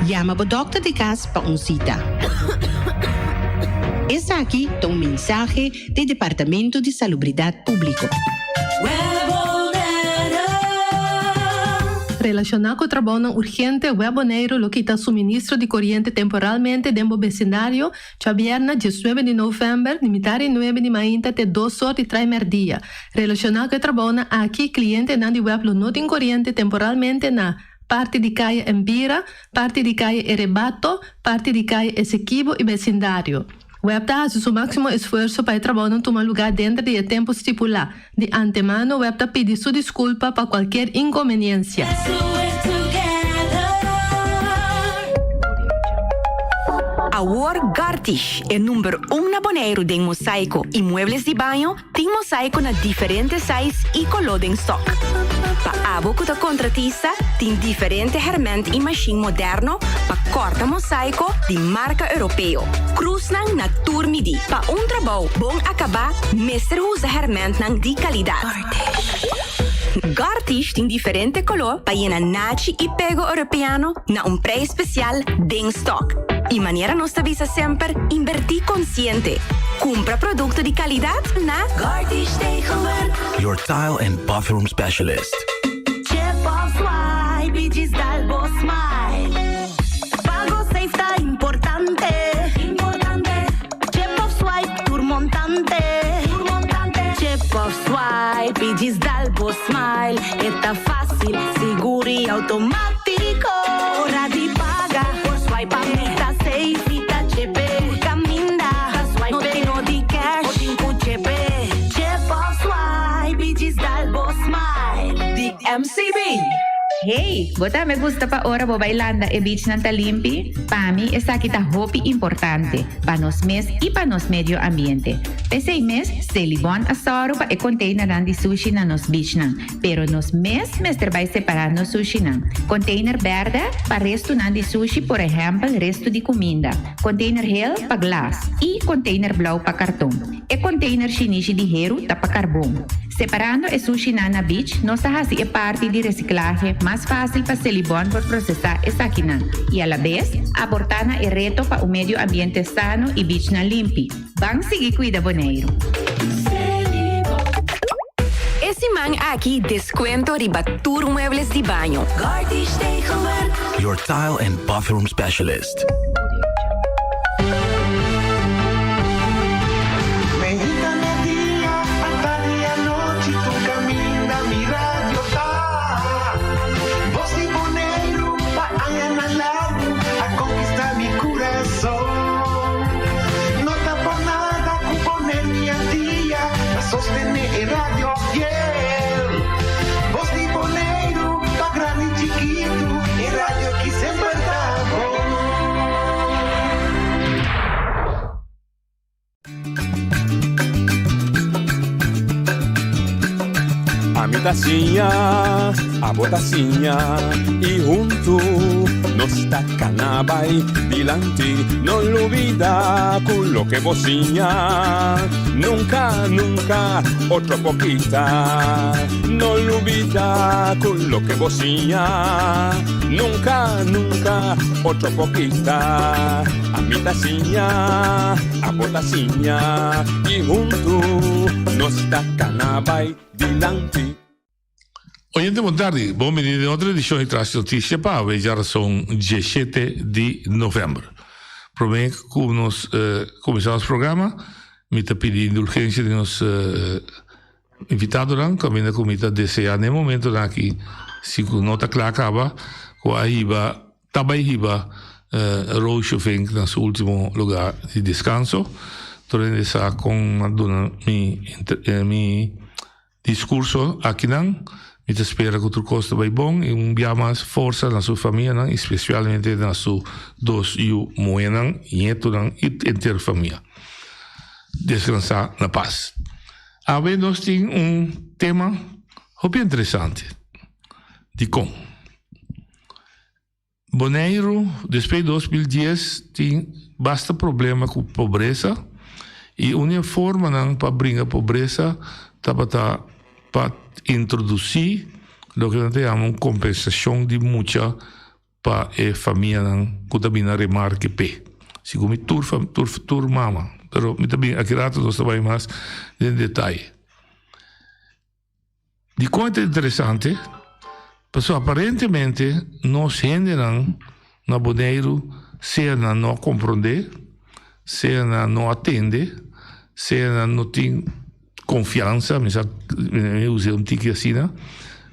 Yama bo dokter di cas pa un cita. Esaki ta un mensahe di Departamento di Salubridad Publico. Relashoná ku trabounan urgente, Web Boneiru lo kita suministro di koriente temporalmente den bo besindario djabièrnè diesnuebe di novèmber di mitar di nuebe di mainta te dos or di trai mèrdia. Relashoná ku e trabounan aki, klientenan di web lo no tin koriente temporalmente na parti di Kaya Empira, parti di Kaya Erebato, parti di Kaya Esequibo i besindario. Web ta hasi su máksimo esfuerso pa e trabounan tuma lugá denter di e tempu stipulá. Di antemano web ta pidi su diskulpa pa kualkier inkonbeniensia. Awor Gartish, e number un na Boneiru den mosaiko i muebles di baño, Tin mosaico na diferente size y coló den stock. Pa abo cu ta contratista, tin diferente herment y machine moderno pa corta mosaico di marca Europeo. Cruznan na tur midi. Pa un trabou bon acaba, mester usa hermentnan di calidad. Gartish tin diferente coló pa yena nachi y pego Europeano na un prijs special den stock. Y manera nos ta bisa semper, inverti consciente. Cumpra producto di calidad na Gartish Tegelwerk. Your tile and bathroom specialist. Chip of swipe y djis dal bo smile. Pago safe ta importante. Importante. Chip of swipe tur montante. Tur montante. Chip of swipe y djis dal bo smile. E ta facil, sigur y automatico. Ora di paga, por swipe pa mi ta safe. Mi ta chepe, tur caminda. Swipe no tin no di cash, bo tin cu chepe. Chip of swipe y djis dal bo smile. Di MCB. Hey, bo tambe gusta pa ora bo bai landa e beachnan ta limpi? Pa mi esaki ta hopi importante, pa nos mes i pa nos medio ambiente. P'esei mes, Selibon a sòru pa e konteinernan di sushi na nos beachnan, pero nos mes mester bai separá nos sushinan. Konteiner bèrdè pa restunan di sushi, por ehèmpel restu di kuminda, konteiner hel pa glas i konteiner blou pa karton. E konteiner shinishi di heru ta pa karbon. Separando e sushinan na beach, nos ta hasi e parti di resiklahe mas fásil pa Selibon por prosesá esakinan i alabes aportá na e reto pa un medio ambiente sano i beachnan limpi. Ban sigui kuida Boneiru! E siman aki descuento riba tur muebles di baño. Your tile and bathroom specialist. Meinta merdia, atardi anochi tur caminda mi radio ta. Bos di Boneiru pa añanan largu a conquista mi curason. No ta por nada cu Boneiru y Antia ta sostene e radio fiel. Bos di Boneiru pa grandi y chikitu e radio ki semper ta bon. Ami ta siña, abo ta siña y huntu nos ta cana bay dilanti. No lubida cu loke bo siña nunca, nunca otro por kita. No lubida cu loke bo siña nunca, nunca otro por kita. Ami ta siña, abo ta siña y huntu nos ta cana bay dilanti. Oyente bon tardi, bon bini den otro edicion di Tras di Noticia pa awe djarason dieshete di november. Prome cu nos cuminsa nos programa mi ta pidi indulgencia di nos invitadonan caminda cu mi ta desea na e momentonan aki si cu no ta cla caba cu a hiba Ta bai hiba Roosje Vink na su ultimo lugar di descanso. Tur hende sa con a duna mi mi discurso akinan. Mi ta spera ku tur kos ta bai bon i un bia mas forsa na su famianan i spesialmente na su dos yu muhénan, ñetunan i henter famia. Deskansa na pas. Awe nos tin un tema hopi interesante. Dikon? Boneiru despues di 2010 tin basta problema ku pobresa i un di e formanan pa bringa pobresa tabata pa introdusí loke nan ta yama un kompensashon di mucha pa e famianan ku ta bini na remarke p'e. Segun mi tur tur tur mama, pero mi ta bin aki rato nos ta bai mas den detaye. Dikon e ta interesante? Pasobra aparentemente nos hendenan na Boneiru sea nan no a komprondé, sea nan no a tende, sea nan no tin konfiansa, mi sa mi usa un tiki asina,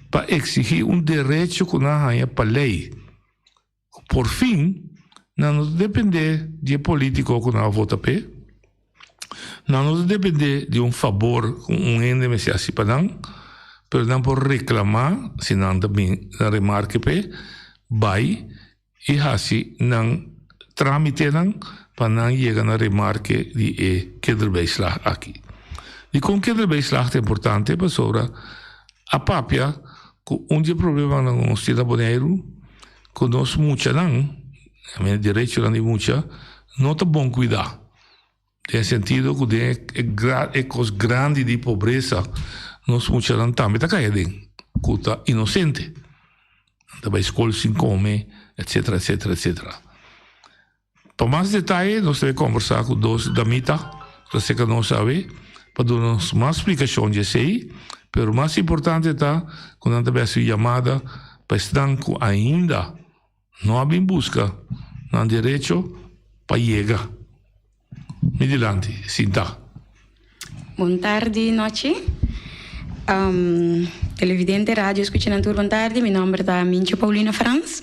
pa eksigí un derecho ku nan a haña pa lei. Por fin, nan no ta dependé di e polítiko ku nan a vota p'e, nan no ta dependé di un fabor ku un hende mester hasi pa nan, pero nan por reklamá si nan ta bin na remarke p'e, bai i hasi nan trámitenan pa nan yega na remarke di e kinderbijslag aki. Dikon kinderbijslag ta importante? Pasobra a papia ku un di e problemanan ku nos tin na Boneiru, ku nos muchanan, e derechonan di mucha, no ta bon kuidá. Den e sentido ku den e kos grandi di pobresa, nos muchanan tambe ta kai aden, ku ta inosente. Nan ta bai skol sin kome, etsetera, etsetera, etsetera. Pa mas detaye nos ta bay conversa cu dos damita cu ta cerca nos awe pa duna nos mas splicacion di esey, pero mas importante ta cu nan ta bay haci un yamada pa esnan cu ainda no a bin busca nan derecho pa yega mi dilanti sinta. Bon tardi nochi. Televidente, radio escuchanan tur bon tardi. Mi nomber ta Mincho Paulina Frans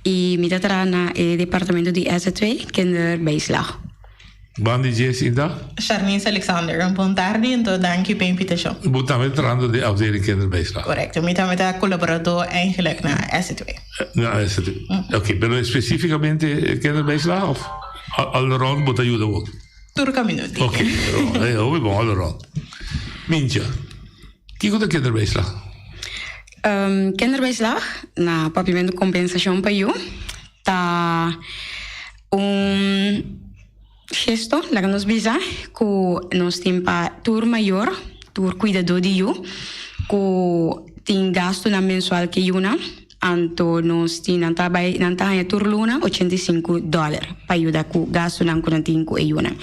y mi ta traha na e departamento di SZW, Kinderbijslag. Bandi dje sinta. Sharnice Alexander, Bon tardi en danki pa e invitacion. Bo tambe ta trahando den afdeling Kinderbijslag? Correcto, mi tambe ta colaborador eigenlijk na SZW. Na SZW, ok. Pero specificamente Kinderbijslag of all around bo ta yuda bo? Tur camino di. Ok, hopi bon, all around. Mintje, kiko ta kinderbijslag? Kinderbijslag, na papiamento compensacion pa yu, ta un gesto, laga nos bisa, cu nos tin pa tur mayor, tur cuidador di yu, cu tin gastonan mensual ke yunan. Anto nos tin nan ta bai nan ta haña tur luna 85 dòler pa yuda ku gastunan ku nan tin ku e yunan.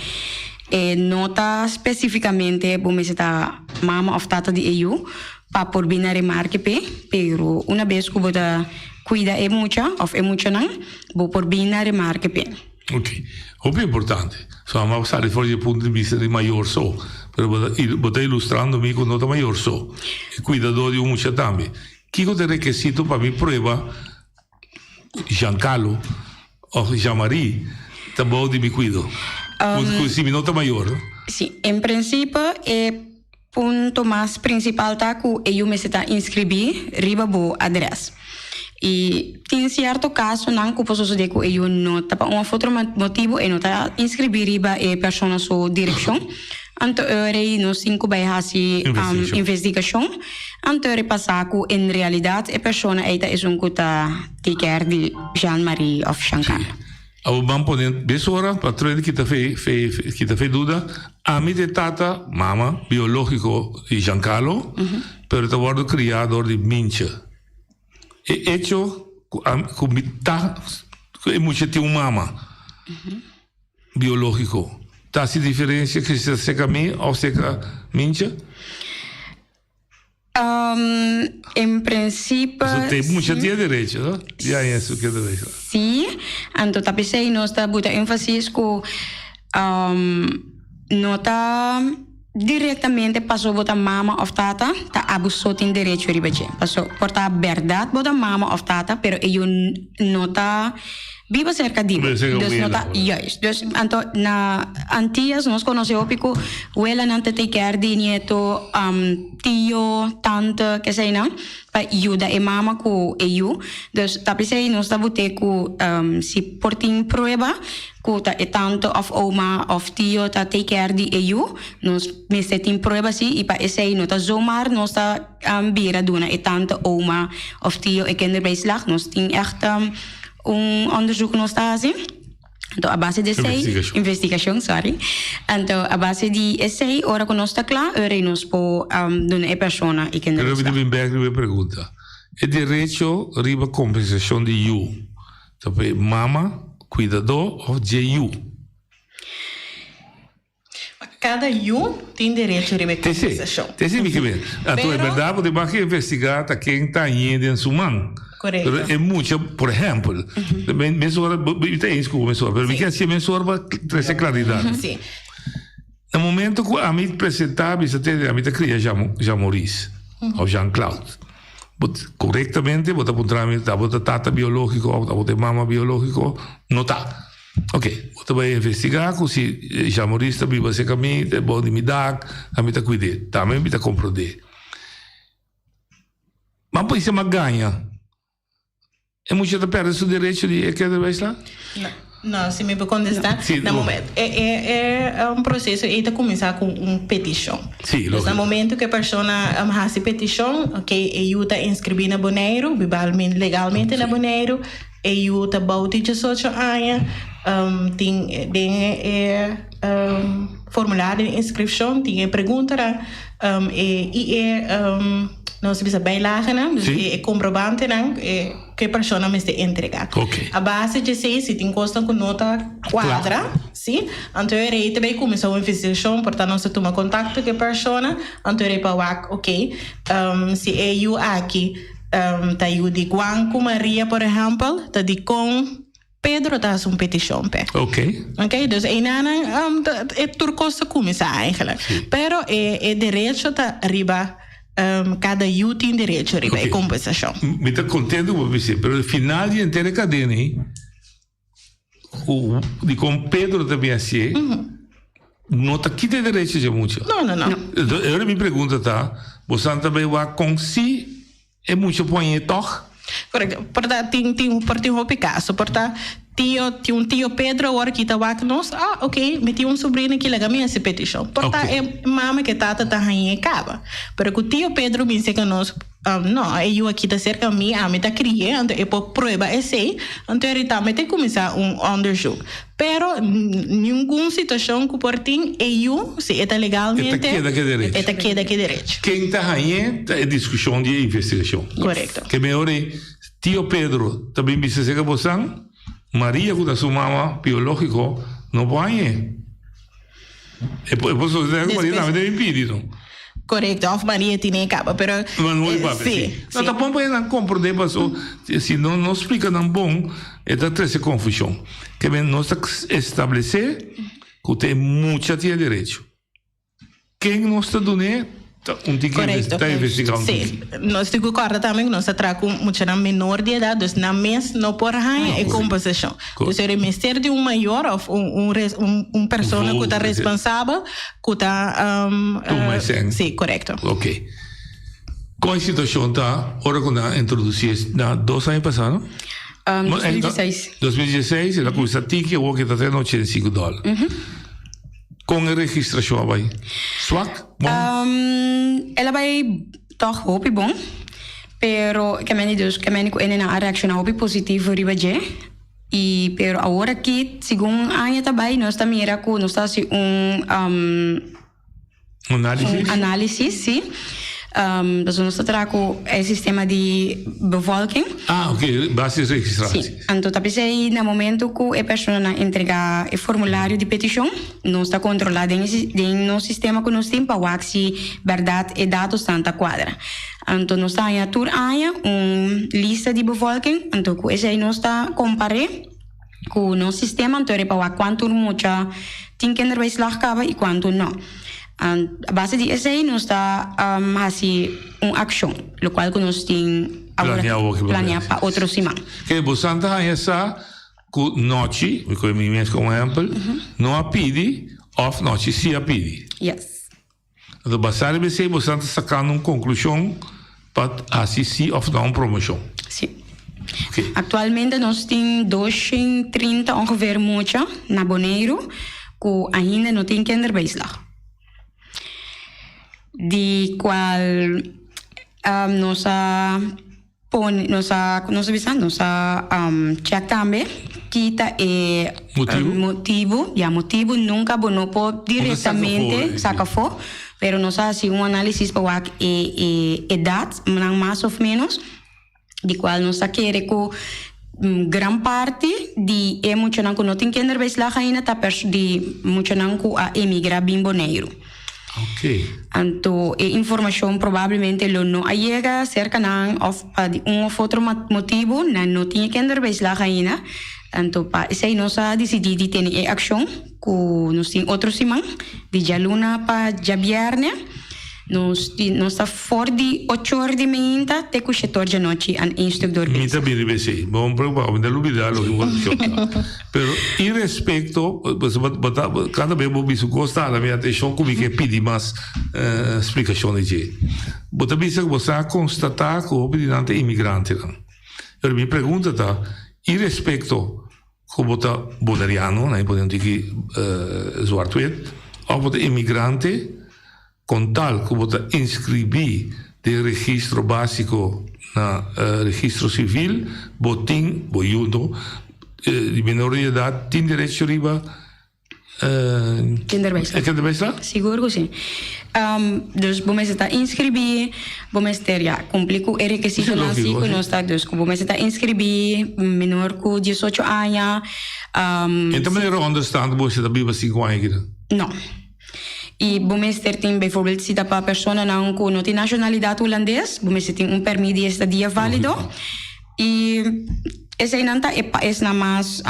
E no ta spesifikamente bo mester ta mama òf tata di e yu pa por bin na remarke p'e, pero una bes ku bo ta kuida e mucha òf e muchanan bo por bin na remarke p'e. Ok, hopi importante. So amo a sali for di e punto di bista di mayor so, pero bo ta bo ta ilustrando mi ku no ta mayor so, e kuidadó di un mucha tambe. Kiko ta e rekesito pa mi prueba Giancarlo of Jean-Marie ta bou di mi kuido? Ku si mi no ta mayor. Si, en principe e punto mas principal ta ku e yu mester ta inscribí riba bo adres. I tin cierto casonan ku por sosode ku e yu no ta pa un of otro motibu e no ta inscribí riba e persona su direccion. Anto e rei nos tin ku bai hasi investigashon. Anto e repasá ku en realidat e persona ei ta esun ku ta take care di Jean Marie òf Jean Carlo. Abo ban pone bes ora pa truende kita fe fe kita fe duda. Ami ta e tata, mama, biológiko di Jean Carlo, pero ta wòrdu kriá dor di Mintje. E echo ku ami ku mi ta ku e mucha tin un mama. Biológiko. Ta hasi diferensia ku si ta seka mi òf seka Mintje? En prinsipe Pasobra te mucha tin e derecho, no? Di haña su kinderbijslag. Sí, anto ta p'esei nos ta buta énfasis ku no ta direktamente paso bo ta mama òf tata ta abo so tin derecho riba dje. Paso por ta bèrdat bo ta mama òf tata pero e yu no ta. Biba serka di bo. Biba serka Dus no wela, ta, juist. Dus anto na Antillas nos konosé hopi ku welanan ta take care di nieto, um, tio, tante, keseinan, pa yuda e mama ku e yu. Dus ta p'esei nos ta bot'é ku um, si por tin prueba ku ta e tante òf oma òf tio ta take care di e yu, nos mester tin prueba si i pa esei no ta zomaar nos ta um, bira duna e tante, oma òf tio e kinderbijslag. Nos tin ègt um, un onderzoek nos ta hasi. Anto a base di esei, Investigashon. investigashon, sorry. Anto a base di esei, ora ku nos ta kla, ora ei nos por um, duna e persona e Pero mi kinderbijslag. ta bin bek riba e pregunta. E derecho riba kompensashon di yu ta pa e mama, kuidadó òf dje yu? Kada yu tin derecho riba e kompensashon. Te si mi ke men. Anto e bèrdat bo tin bak investigá ta ken ta hañ'é den su man. Korekto. Pero e mucha, por ehèmpel, mesora, mi ta eens ku bo mesora, pero mi ke hasié mesora pa trese klaridat. Si. Na momento ku ami presentá bisa te ami ta kria Jean Jean Maurice òf Jean Claude. Bo korektamente bo ta puntra mi ta bo ta tata biológiko òf ta bo ta e mama biológiko? No ta. Ok, bo ta bai investigá ku si Jean Maurice ta biba serka mi, ta bou di mi dak, ami ta kuid'é. Tambe mi ta komprondé. Ma por esei mi a gaña. E mucha ta pèrdè su derecho di e kinderbijslag? No, no, si mi por kontestá. Sí, Na momento, e, e, e proseso ei ta kuminsá ku un petishon. Sí, Dus na lógiko. momento ku e persona hasi petishon, ok, e yu ta inskribí na Boneiru, biba legalmente na Boneiru, E yu ta bou di diesocho aña, tin den e formulario di inskripshon tin e preguntanan i e nos ta bisa bijlagenan, dus e komprobantenan ku e persona mester entregá. A base di esei si tin kosnan ku no ta kuadra, si, anto e rei ta bai kuminsá un investigashon, por ta nos ta tuma kontakto ku e persona, anto e rei pa wak, oke, si e yu aki. Ta yu di Juan ku Maria, por ehèmpel, ta di kon Pedro ta hasi un petishon p'e. Ok. Ok, dus einanan um, ta, e tur kos ta kuminsá eigenlijk. Pero e, e derecho ta riba, um, kada yu tin derecho riba e Ok. kompensashon. Mi ta kontento ku bo bisa, pero e final di henter e kadena ei, ku di kon Pedro ta bin hasié, no ta kita e derecho dje mucha. No, no, no. Enton, e ora mi pregunta ta, bosan ta bai wak kon si e mucha por hañ'é tòg? Korekto. Por ta tin tin por tin hopi kaso. Por ta tio tin un tio Pedro awor ki ta wak nos, ah ok, mi tin un sobrino aki laga mi hasi petishon. Por ta e mama ku e tata ta hañ'é kaba. Pero ku tio Pedro bin serka nos, No, e yu aki ta serka mi, ami ta kri'é, anto e por prueba esei, anto e tambe ta kuminsá un onderzoek. Pero ningun situashon ku por tin e yu, si e ta legalmente, E ta keda ku e derecho. e ta keda ku e derecho. Ken ta hañ'é ta e diskushon di e investigashon. Korekto. Ke mehor ei, tio Pedro ta bin bisa serka bosan, Maria ku ta su mama biológiko no por hañ'é. E por e por sostener ku Maria tambe ta bin pidi no. Korekto, òf Maria tine e kaba, pero Ma no e papia, sí, sí. No sí. ta bon pa nan komprondé paso si no no splika nan bon e ta trese konfushon. Ke men nos ta establesé ku ta e mucha tin e derecho. Ken nos ta dun'é ta un tiki Korekto. ta investigá un tiki. Sí, nos tin ku kòrda tambe ku nos ta traha ku muchanan menor di edat, dus nan mes no por haña e kompensashon. Dus e mester di un mayor òf un un un un persona ku ta responsabel ku ta Tuma e sèn. Sí, korekto. Ok. Kon e situashon ta ora ku nan a introdusí es na dos aña pasá, no? 2016. 2016, el a kuminsá tiki, awor ke ta te na 85 dòler. Kon e registrashon a bai? Swak? Bon? El a bai tòg hopi bon, pero ke meni dus ke meni ku hendenan a reakshoná hopi positivo riba dje. I pero awor aki segun aña ta bai nos ta mira ku nos ta hasi un Análisis? Un análisis, sí. Pasobra nos ta traha ku e sistema di bevolking. Ah, ok, base registratie. Sí. Anto ta p'esei na momento ku e personanan entregá e formulario di petishon, nos ta kontrolá den e den nos sistema ku nos tin pa wak si bèrdat e datosnan ta kuadra. Anto nos ta haña tur aña un lista di bevolking, anto ku esei nos ta kompar'é ku nos sistema, anto riba wak kuantu mucha tin kinderbijslag kaba i kuantu no. A base di esei nos ta hasi un akshon, lokual ku nos tin awor Planea awor planea pa otro siman. Ke bosan ta haña sa. ku nochi, mi kohe mi mes komo ehèmpel, no a pidi òf nochi si a pidi. Yes. Anto basá riba esei boso ta sakando un konklushon pa hasi si òf no un promoshon. Si. Aktualmente nos tin 230 ongeveer mucha na Boneiru ku ainda no tin kinderbijslag. Di kual nos a pone, nos a, nos a bisa? Nos a check tambe ki ta e motibu, ya motibu nunka bo no por direktamente saka afó, pero nos a hasi un análisis pa wak e e edat nan mas òf ménos. Di cual nos ta kere cu gran parti di e muchanan cu no tin kinderbijslag ainda ta di muchanan cu a emigra bin Boneiru. Anto e informacion probablemente lo no a yega cerca nan of pa di un of otro motibu nan no tin e kinderbijslag ainda. Anto pa esey nos a dicidi di tene e accion cu nos tin otro siman di djaluna pa djabierne. Nos di nos ta for di ochor di meinta te ku shetor djanochi an een stuk door Mi bezig. ta bini riba esei. Bo no preocupa, mi ta lubida loke bo ta Pero irespecto, pasobra bo ta, kada bes bo bisa un cos ta hala mi atencion cu mi ke pidi mas splicacion di dje. Bo ta bisa cu bo sa constata cu hopi di nan ta inmigrantenan. Pero mi pregunta ta, irespecto cu bo ta boneriano, nan e pone un tiki zwart-wit, of bo ta inmigrante, Con tal cu bo ta inscribi den registro basico na Registro Civil, bo tin, bo yudo di menor di edad tin derecho riba Kinderbijslag. e kinderbijslag? Sigur cu si. Dus bo mester ta inscribi, bo mester ya cumpli cu e requisitonan si cu nos ta, dus cu bo mester ta inscribi menor cu diesocho aña. En ta manera onderstand bo si ta biba cinco aña aki? No. I bo mester tin bijvoorbeeld si ta pa personanan ku no tin nashonalidat hulandes, bo mester tin un pèrmit di estadia válido. I eseinan ta e paesnan mas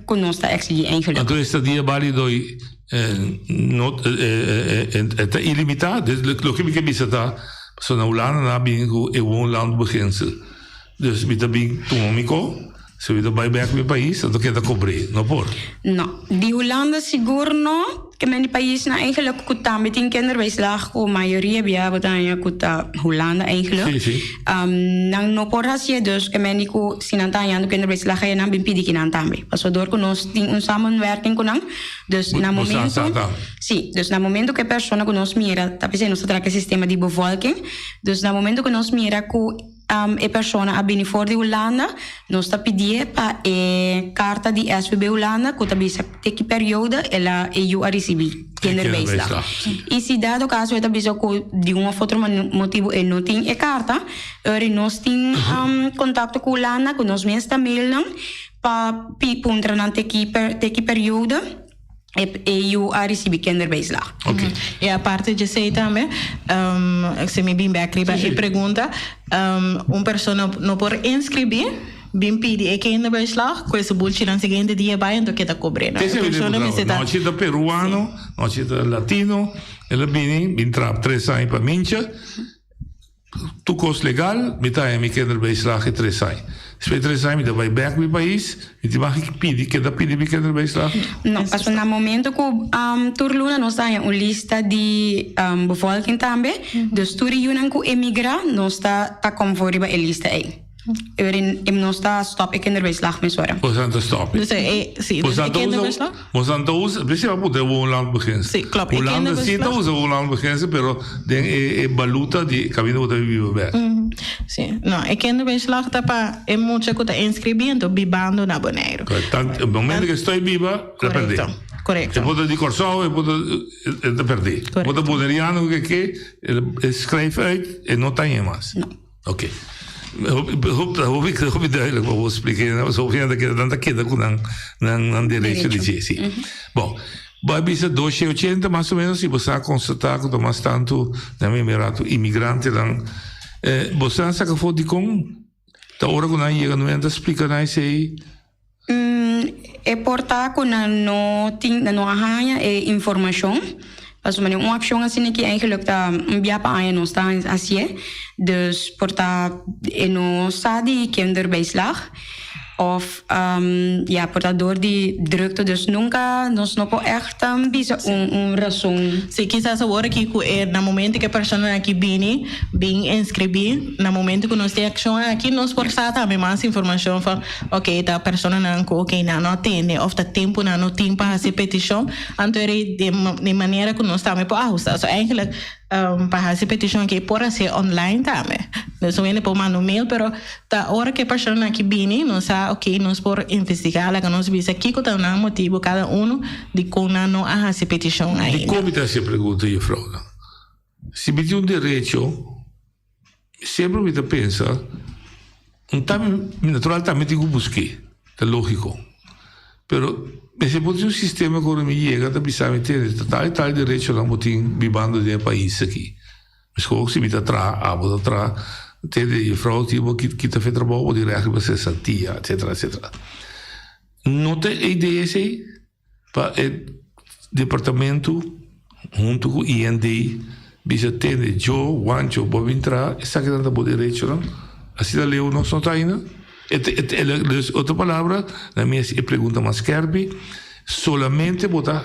ku nos ta eksigí eigenlijk. Anto estadia válido i no e ta ilimitá? Loke mi ke bisa ta, pasobra na Hulanda nan a bini ku e woonlandbeginsel. Dus mi ta bin tuma mi ko, si mi ta bai bek mi pais, anto ke ta kobr'é? No por. No. Di Hulanda sigur no. Ke men di paisnan eigenlijk ku tambe tin kinderbijslag, ku mayoria bia bo ta haña ku ta Hulanda eigenlijk. Sí, sí. Nan no por hasié, dus ke men di ku si nan ta hañando kinderbijslag ei nan bin pidi kinan tambe. Pasobra dor ku nos tin un samenwerking ku nan, dus na Bo sa momento, sa tambe. sí, dus na momento ku e persona ku nos mira, ta p'esei nos ta traka e sistema di bevolking, dus na momento ku nos mira ku E persona a bini for di Hulanda, nos ta pidié pa e karta di SVB Hulanda ku ta bisa te ki periodo el a e yu a risibí kinderbijslag. I si dado kaso e ta bisa ku di un òf otro motibu e no tin e karta, ora nos tin kontakto ku Hulanda ku nos mes ta mail nan pa puntra nan te ki te ki periodo. E yu a ricibi kinderbijslag. Oké. E aparte djesei tambe, si mi bin bek riba e pregunta, un persona no por inscribi, bin pidi e kinderbijslag, ku e su bulchinan siguiente dia bai anto keda kobr'é. No, e persona mester ta. Nochi ta peruano, nochi ta latino, el a bini, bin traha tres aña pa Mincha. Tur kos legal, mi ta haña mi kinderbijslag e tres aña. Despues di tres aña mi ta bai bek mi pais, mi tin mag pidi, keda pidi mi kinderbijslag? No, pasobra na momento ku tur luna nos ta haña un lista di bevolking tambe, dus tur e yunan ku emigra nos ta ta konfor riba e lista ei. Eurin nos ta stop e kinderbijslag mesora. Boso ta stop e. Dus e, si, dus e kinderbijslag? Boso ta usa, precies a puntra e woonlandbeginsel. Si, klopt. E Hulanda si ta kinderbijslag. usa woonlandbeginsel, pero den e e baluta di kaminda bo ta biba bek. Si, no, e kinderbijslag ta pa e mucha ku ta inskribí anto bibando na Boneiru. Tant, e momento ku e stoi biba, el a perdé. Korekto, korekto. E por ta di Kòrsou, e por ta, e ta perdé. Korekto. Por ta boneriano ku ke ke, e schrijf uit, e no ta haña mas. No. Oké. Hopi hopi hopi duidelijk wat bo splika nan pasobra hopi hende ta keda nan ta keda ku nan nan nan derecho di dje si. Bon, bo a bisa dos shen ochenta mas o menos i bo sa konstatá ku ta mas tantu na mi mira ratu imigrantenan. Bo sa saka for dikon ta ora ku nan yega no ta splika nan esei? E por ta ku nan no tin, nan no a haña e informashon. Pasobra manera un akshon asina aki eigenlijk ta un bia pa aña nos ta hasié. Dus por ta e no sa di kinderbijslag. Of um, ja, por ta door di drukte, dus nunca nos no por echt um, bisa un, un rason. Sí, kisas awor aki ku e na momento ku e personanan aki bini, bin inskribí, na momento ku nos tin akshon aki, nos por sa tambe mas informashon van, oké, ta personanan ku oké nan no a tende òf ta tempu nan no tin pa hasi e petishon, anto e di di manera ku nos tambe por ahusta. So eigenlijk Pa hasi petishon aki por hasié online tambe. Dus un hende por manda un mail pero ta ora ku e personanan aki bini nos sa ok nos por investigá laga nos bisa kiko ta nan motibu kada unu dikon nan no a hasi petishon ainda. Dikon mi ta hasi e pregunta jufrounan? Si mi tin un derecho semper mi ta pensa un ta mi natural tambe tin ku busk'é ta lógiko pero mester por tin un sistema ku ora mi yega ta bisa mi tende ta tal i tal derechonan bo tin bibando den e pais aki meskos si mi ta traha abo ta traha tende jufrou tin bo kita fe trabou bo tin règt riba sesantia etcetera etcetera no ta e idea esei. Pa e departamento hunto cu IND bisa tende Joe, Juancho, bo a bin traha, esakinan ta bo derechonan. Asina leu nos no ta ainda. E ta, e ta, dus otro palabra, na mi haci e pregunta mas skerpi, solamente bo ta,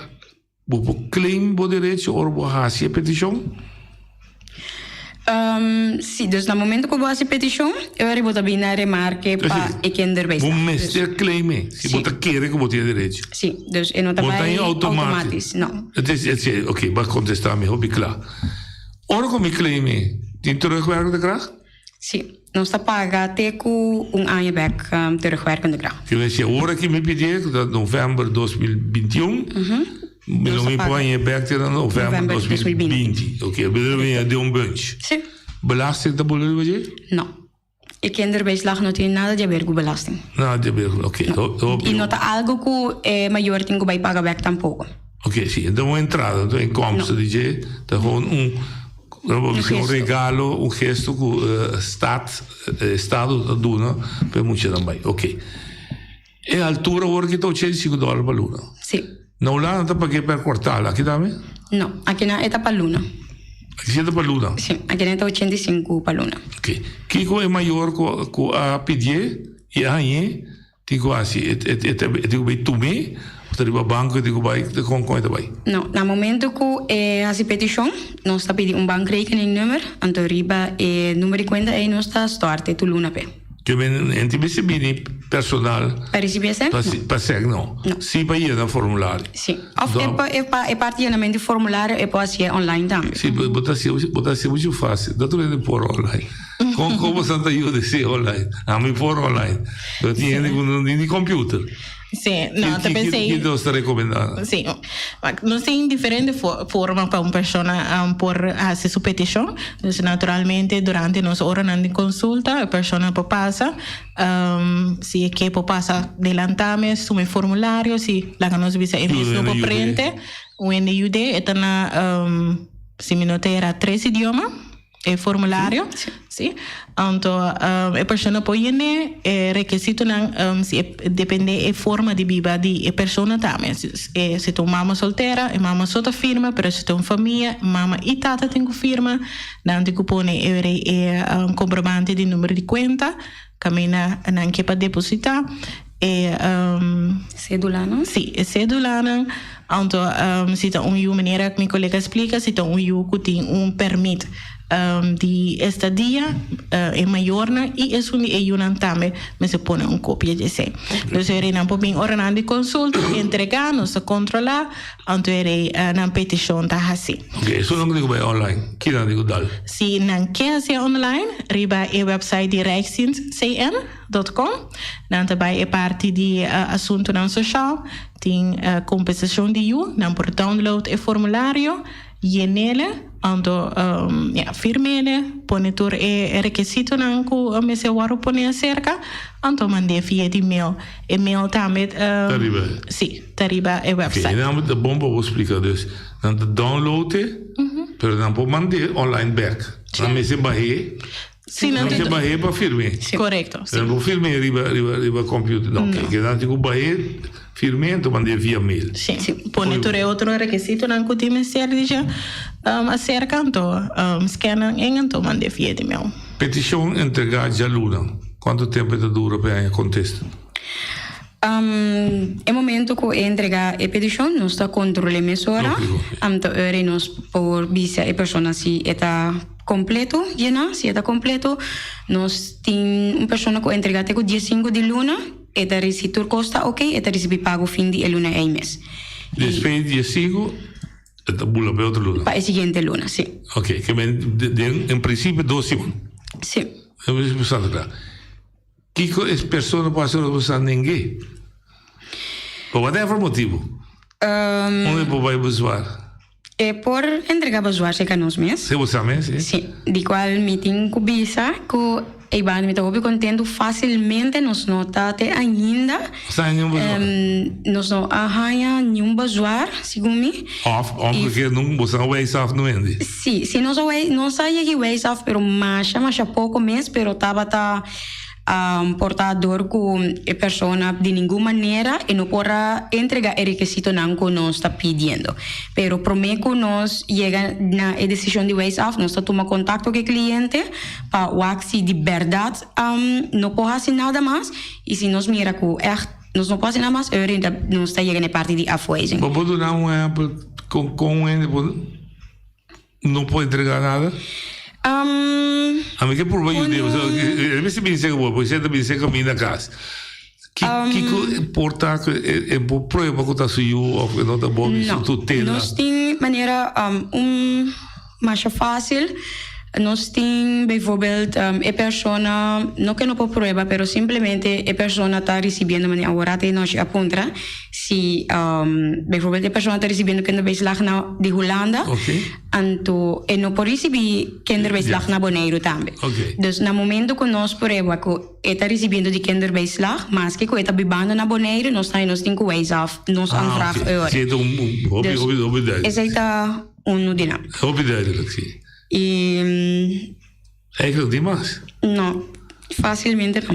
bo por claim bo derecho ora bo haci e peticion? Um, si, dus na momento ku bo hasi petishon, e ora bo ta bin na remarke pa e kinderbijslag. Bo mester claim e, si bo ta kere ku bo tin e derecho. Si, dus e no ta Bo ta bai in automatisch. automatisch, no. Het is, het is, oké, bo a kontestá mi hopi kla. Ora ku mi claim e, tin terugwerkende kracht? Si, nos ta paga te ku un aña bek terugwerkende kracht. Ke men si ora ki mi pidié, ku ta novèmber 2021, mi lo mi por hañ'é bek te na novèmber 2020. Oké, mi lo mi haña den un bunch. Si. Belasting ta bole riba dje? No. E kinderbijslag no tin nada di haber ku belasting. Nada di haber, oké. I no ta algu ku e mayor tin ku bai paga bek tampoko. Oké, si. Enton un entrada, enton inkomsten di dje ta gewoon un. Lo bo bisa un regalo, un gesto ku stat, estado ta duna pa e muchanan bai. Ok. E altura awor aki ta 85 dòler pa luna. Sí. Na Hulanda ta pag'é per kwartal, aki tambe? No, akinan e ta pa luna. Aki si e ta pa luna? Sí, akinan e ta 85 pa luna. Ok. Kiko e mayor ku ku a pidié i a hañ'é Tin ku hasi e e tin ku bai tum'é of ta riba banko e tin ku bai kon kon e ta bai? No, na momento ku e hasi petishon nos ta pidi un bankrekeningnummer, anto riba e number di kuenta ei nos ta stòrt e tuluna p'e. Ke men e tin mester bini personal Pa risibí esei? pa pa sèk no. No. Si pa yena formulario. Si. Of e pa e pa e parti yenamentu di formulario e por hasié online tambe. Si, bo ta hasié bo ta hasié muchu fásil. No tur hende por online. Kon kon boso ta yuda si online? Ami por online. Pero tin hende ku no tin ni computer. Sí, no, ta Ki pensei. ki nos ta rekomendá? Sí, nos tin diferente forma pa un persona por hasi su petishon. Dus naturalmente durante nos oranan di konsulta e persona por pasa. Si e ke por pasa delantá mes tuma e formulario, si laga nos bisa e mes no por prente, un hende yud'é. E ta na, si mi no ta era, tres idioma. E formulario, sí. Anto e persona por yene e rekisitonan si e depende e forma di biba di e persona tambe. Si ta un mama soltera, e mama so ta firma, pero si ta un famia, mama i tata tin ku firma. Nan tin ku pone e komprobante di numero di kuenta kaminda nan ke pa depositá. E Cédulanan? Sí, e cédulanan. Anto si ta un yu, manera mi colega a splica, si ta un yu cu tin un permit di estadia, e mayornan y esun di e yunan tambe mester pone un copia di esey. Dus e reynan por bin ora nan di consulta, entrega, nos ta controla, anto e rey nan peticion ta haci. Ok, esun nan cu tin cu bay online, ki nan tin cu dal? Si nan ke haci online, riba e website di Rijksdienst CN. Dot com. Nan ta bai e parti di asuntunan soshal, tin kompensashon di yu, nan por download e formulario, yen'ele, anto ya firm'ele, pone tur e rekisitonan ku mester wòrdu pone aserka, anto mand'é via di mail. E mail tambe Ta riba. Si, ta riba e Oké, website. nan ta bon pa bo splika. Dus nan ta download e, pero nan por mand'é online bèk. Nan mester bah'é. Sí, nan tin. Bah'é pa firm'é. Korekto, sí. Nan por firm'é riba, riba, riba computer. No, no. Ke nan tin ku bah'é, firm'é, anto mand'é via mail. Sí. Pone tur e otro rekisitonan ku tin mester di dje aserka, anto scan nan en, anto mand'é via di mail. Petishon entregá djaluna. Kuantu tempu e ta dura pa e haña kontesta? Um, e momento ku e entrega e petishon, nos ta kontrol'é mesora. Anto ora nos por bisa e persona si e ta kompleto yená. Si e ta kompleto, nos tin un persona ku entrega te ku diesinku di luna, e ta risi tur kos ta oké, e ta risibí pago fin di e luna ei mes. Despues di diesinku, e ta bula pa e otro luna? Pa e siguiente luna, si. Oké, ke men den en prinsipio dos siman. Si. Santa Clara. Kiko e persona por hasi ora bo sa neng'é? Pa whatever motibu. Unda e por bai bezwaar? E por entrega bezwaar serka nos mes. Si bo sa mes, si? Si. Di kual mi tin ku bisa ku e banda mi ta hopi kontentu fasilmente nos no ta te ainda. Sa haña niun bezwaar? Nos no a haña niun bezwaar segun mi. Òf òf ke nun bo sa wijs af no hende? Si, si nos a wijs nos a yega wijs af pero masha masha poko mes pero tabata por ta dor ku e persona di ningun manera e no por a entrega e rekisitonan ku nos ta pidiendo. Pero promé ku nos yega na e desishon di wijs af nos ta tuma kontakto ku e kliente pa wak si di bèrdat no por hasi nada mas i si nos mira ku ègt nos no por hasi nada mas ora nos ta yega na e parti di afwijzing. Bo por duna un ehèmpel kon un hende por No por entrega nada? Um, A mi ke purba yud'é, e mester bini serka bo, porque si e ta bini serka mi na kas. Ki, um, kiko por ta ku e, e por prueba ku ta su yu of e no ta bo di su tutela? Nos tin manera um, un masha fácil. Nos tin bijvoorbeeld um, e persona, no ke no por prueba, pero simplemente e persona ta recibiendo, manera awor te nochi a puntra, Si bijvoorbeeld e persona ta ricibiendo kinderbijslag na di Hulanda, anto e no por ricibi kinderbijslag na Boneiru tambe. Dus na momento cu nos prueba cu e ta ricibiendo di kinderbijslag, maske cu e ta bibando na Boneiru, nos ta nos tin cu wijs af nos aanvraag Ah, ora. Hopi, hopi, hopi duidelijk. Esey ta uno di nan. Hopi duidelijk, si. Y. Eigenlijk di mas. No, facilmente no.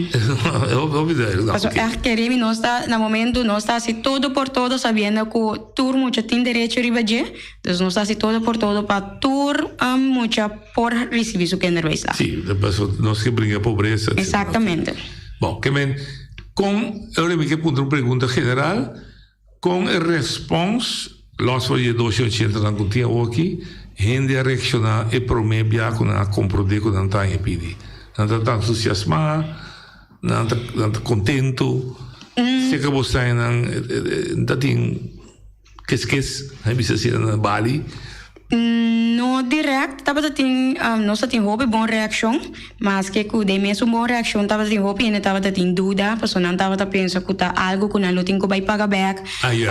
Hopi duidelijk. Nou, Paso oké. echt kere mi nos ta na momento nos ta hasi todo por todo sabiendo ku tur mucha tin derecho riba dje. Dus nos ta hasi todo por todo pa tur um, mucha por risibi su kinderbijslag. Sí, paso nos ke bringa pobresa, etcétera. Exactamente. Bon, ke men, kon, ahora mi ke puntra un pregunta general. Kon e respons, los for di e dos i ochenta nan ku tin awoki, hende a reakshoná e promé bia ku nan a komprondé ku nan ta haña pidi? Nan ta ta entusiasmá? Nan ta nan ta kontentu? Seka bo sa nan ta tin keskes, nan bisa asina na Bali? No direct tabata tin, nos ta tin hopi bon reaccion, maske cu den mesun bon reaccion tabata tin hopi hende tabata tin duda, pasobra nan tabata pensa cu ta algo cu nan lo tin cu bay paga bek,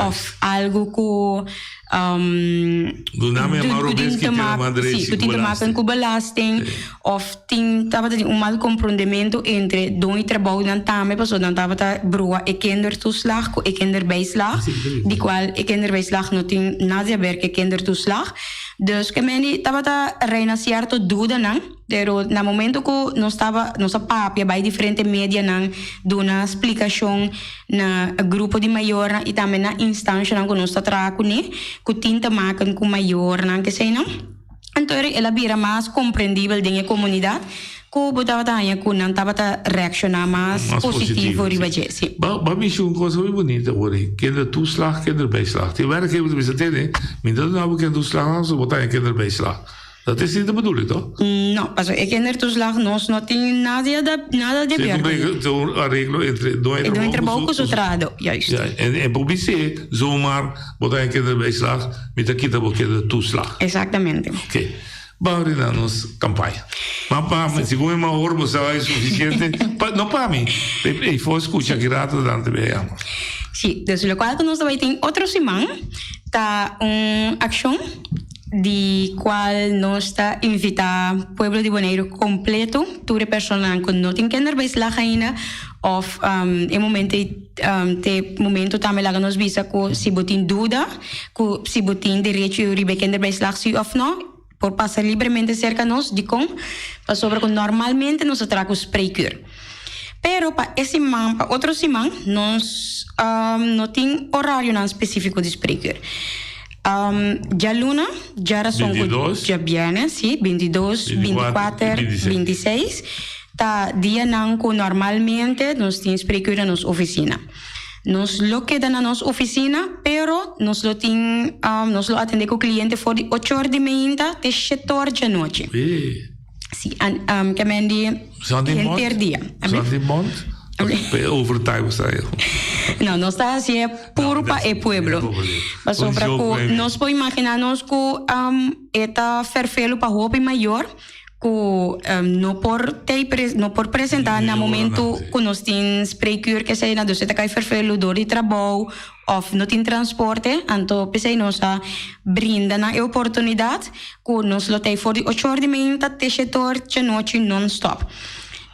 of algo cu Duna mi a cu tin te maken, si, cu tin te maken cu belasting, of tin tabata tin un mal comprondemento entre don y trabounan tambe, pasobra nan tabata brua e kindertoeslag cu e kinderbijslag, di cual e kinderbijslag no tin nada di haber cu e kindertoeslag. Dus ke meni tabata reina cierto dudanan, pero na momento cu nos taba nos a papia bay diferente medianan duna splicacion na grupo di mayornan y tambe na instancianan cu nos ta traha cune, cu tin te maken cu mayornan, keseynan. Anto el a bira mas komprendibel den e komunidat ku bo tabata haña ku nan tabata reakshoná mas positivo riba dje. Sí. Bo a mishi un kos hopi bunita por ei, kindertoeslag, kinderbijslag. Tin werkgever ta bisa, Tene, mi ta duna bo kindertoeslag, anto bo ta haña kinderbijslag. Dat esei ta bedoeling, toch? No, pasobra e kindertoeslag nos no tin nada nada di ber ku e. Ta un areglo entre doño e doño trabou ku su trahadó, juist. Ja, en bo bis'é zomaar bo ta haña kinderbijslag, Mi ta kita bo kindertoeslag. Exactamente. Ok. Ban rina nos campaña. Ma pa mi, segun mi maor bo sa e suficiente. Pa, no pa mi. E, e for scucha ki rato dan te be ama. Sí, dus locual cu nos ta bay tin otro siman ta un accion di cual nos ta invita pueblo di Boneiru completo, tur e personanan cu no tin kinderbijslag ainda of e momento ei Te momento tambe laga nos bisa ku si bo tin duda ku si bo tin derecho riba e kinderbijslag si òf no, por pasa libremente serka nos. Dikon? Pasobra ku normalmente nos ta traha ku spreekuur. Pero pa e siman, pa otro siman nos no tin orarionan spesífiko di spreekuur. Djaluna, djarason ku djabièrnè, si, bintidos, bintikuater, bintiseis. Ta dianan ku normalmente nos tin spreekuur na nos ofisina. Nos lo keda na nos oficina, pero nos lo tin, um, nos lo atende cu cliente for di ocho or di meinta te shete or djanochi. Si, an, um, ke men di henter dia. Zon di mond? Pe overtime sa yo. No, nos ta hacié puro pa e pueblo. Pasobra cu nos por imagina nos cu um, e ta ferfelu pa hopi mayor cu no por tey pre no por presenta na momento cu nos tin spreekuur kesey na dus e ta cay ferfelu door di trabou of no tin transporte anto pesey nos a brinda nan e oportunidad cu nos lo tey for di ocho or di mainta te shete or djanochi non stop.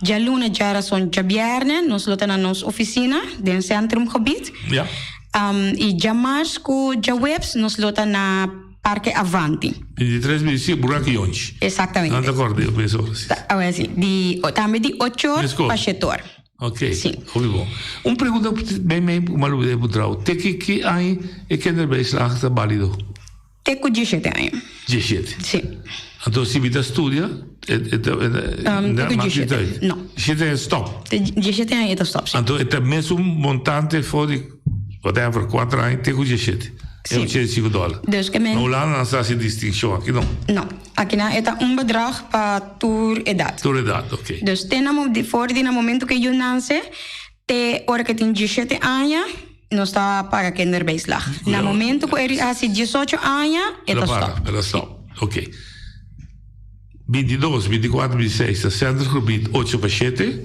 Djaluna, djarason, djabierne nos lo ta na nos oficina den Centrumgebied y djamars cu djaweps nos lo ta na Parke Avanti. 23 25 Burak Yonchi. Exactamente. Nan ta corda yo mes ora si. Awel si. Di, tambe di ocho or pa shete or. Ok. Si. Hopi bon. Un pregunta mei mei ku mi a lubida di puntra bo. Te ki ki aña e kinderbijslag ta balido? Te ku diesshete aña. Diesshete? Si. Anto si mi ta studia e e ta Te ku diesshete. No. Diesshete aña stop? Te diesshete aña e ta stop si. Anto e ta mesun montante for di Whatever, kuater aña te ku diesshete. E 85 dòler. Dus ke men. Na Hulanda nan sa hasi distinkshon, aki no. No, akinan e ta un bedrag pa tur edat. Tur edat, oké. Dus te na for di na momento ku e yu nanse te ora ku e tin diesshete aña, nos ta paga kinderbijslag. Na momento ku e hasi diesocho aña, e ta stòp. E ta stòp, oké. 22, 24, 26 ta Centergebied ocho pa shete,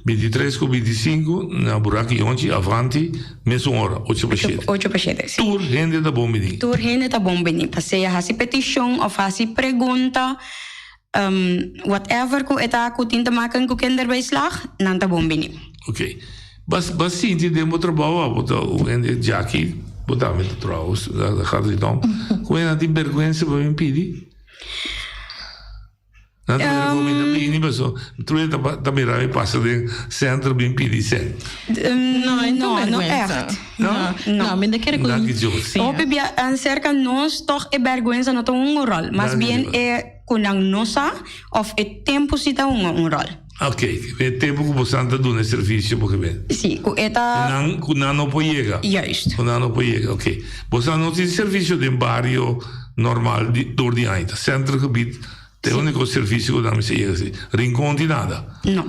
23 ku 25 na Burak i Onchi, Avanti, mesun ora, ocho pa shete. Ocho pa shete, si. Tur hende ta bon bini. Tur hende ta bon bini, pa sea hasi petishon òf hasi pregunta, whatever ku e ta ku tin te maken ku kinderbijslag, nan ta bon bini. Ok. Bas bas sinti den bo trabou abo ta un hende djaki, bo tambe ta trouwens, dat gaat niet om, ku hende tin bergwensa pa bin pidi? Nan ta mira ku mi ta bini paso truya ta ta mira mi pasa den centro bin pidi sèn. No, no, no echt. No? No. Mi ta kere ku Danki Dios. Hopi bia serka nos tòg e bèrgwensa no ta hunga un ròl. Mas bien e ku nan no sa òf e tempu si ta hunga un ròl. Ok, e tempu ku bosan ta duna e servisio bo ke ben. Si, ku e ta. Ku nan ku nan no por yega. Juist. Ku nan no por yega, ok. Bosan no tin servisio den bario normal di dor di aña. Ta Centergebied ta e úniko servisio ku nan mester yega si. Rincon tin nada. No.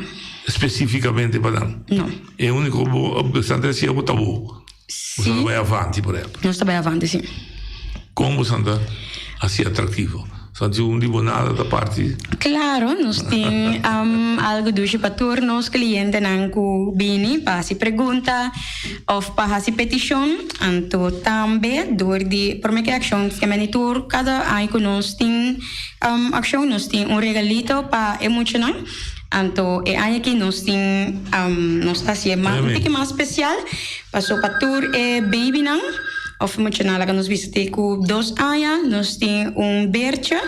Spesifikamente pa nan. No. E úniko bo bosan ta hasié bo ta bo. Si. Bosan ta bai avanti por ehempel. Nos ta bai avanti, si. Kon bosan ta hasi atraktivo? Bosan tin un limonada ta parti? Klaro, nos tin algu dushi pa tur nos klientenan ku bini pa hasi pregunta òf pa hasi petishon. Anto tambe dor di promé ke akshon ke meni tur kada aña ku nos tin akshon nos tin un regalito pa e muchanan. Anto e aña aki nos tin nos ta hasié mas un tiki mas spesial paso pa tur e babynan of muchanan laga nos bisa te ku dos aña nos tin un bercha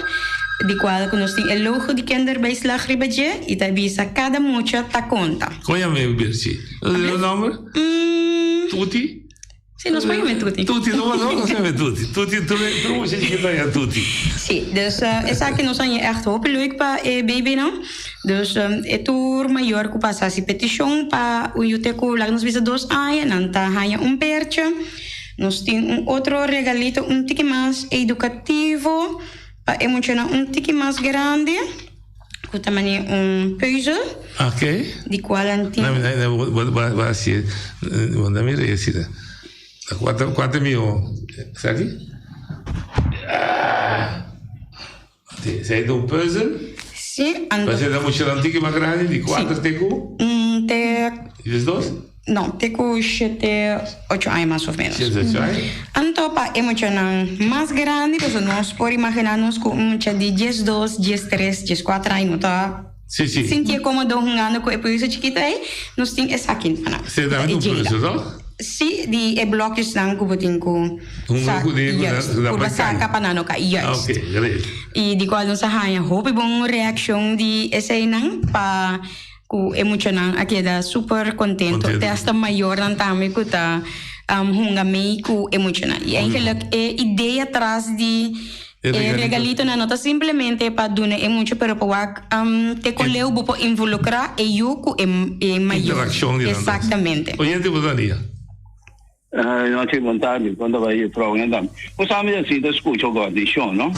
di kual ku nos tin e logo di Kinderbijslag riba dje i ta bisa kada mucha ta konta. Kon yama e berchi? E nomber? Tuti? Si, nos por yama Tuti. Tuti, no, no, nos yama Tuti. Tuti, tur, tur mucha chikito a yama Tuti. Si, dus esaki nos a haña ègt hopi leuk pa e babynan. Dus e tur mayor ku pasa hasi petishon pa un yu te ku laga nos bisa dos aña, nan ta haña un percha. Nos tin un otro regalito un tiki mas edukativo pa e muchanan un tiki mas grandi. Ku ta mane un puzzel. Ok. Di kual nan tin. Bo a hasi, bo ta mira e asina. Kuantu kuantu mihó esaki? Esaki ta un puzzel? Si, anto. Pasobra ta muchanan tiki mas grandi di kuater te ku? Te. Diesdos? No, te ku shete, ocho aña mas of menos. Shete, ocho aña. Anto pa e muchanan mas grandi, pasobra nos por imaginá nos ku un mucha di diesdos, diestres, dieskuater aña no ta Sí, sí. sintié kómodo hungando ku e puzzel chikito ei, nos tin esaki pa nan. Esei tambe ta un puzzel, no? Sí, di e blòkjesnan ku bo tin ku Hunga ku di, ku nan Juist, ku purba nan kai. saka pa nan no kai, Ah, juist. oké, great. I di kual nos a haña hopi bon reakshon di eseinan pa Ku e muchanan a keda super kontento, te hasta mayornan tambe ku ta hunga mei ku e muchanan. I eigenlijk e idea tras di e regalitonan no ta simplemente pa duna e mucha, pero pa wak te kon leu bo por involukrá e yu ku e mayor. Interakshon di nan dos. Exactamente. Oyente bo ta dia? Nochi bon tardi, kon ta bai juffrouw en dam. Bo sa mi ta sinta skucha gordishon no.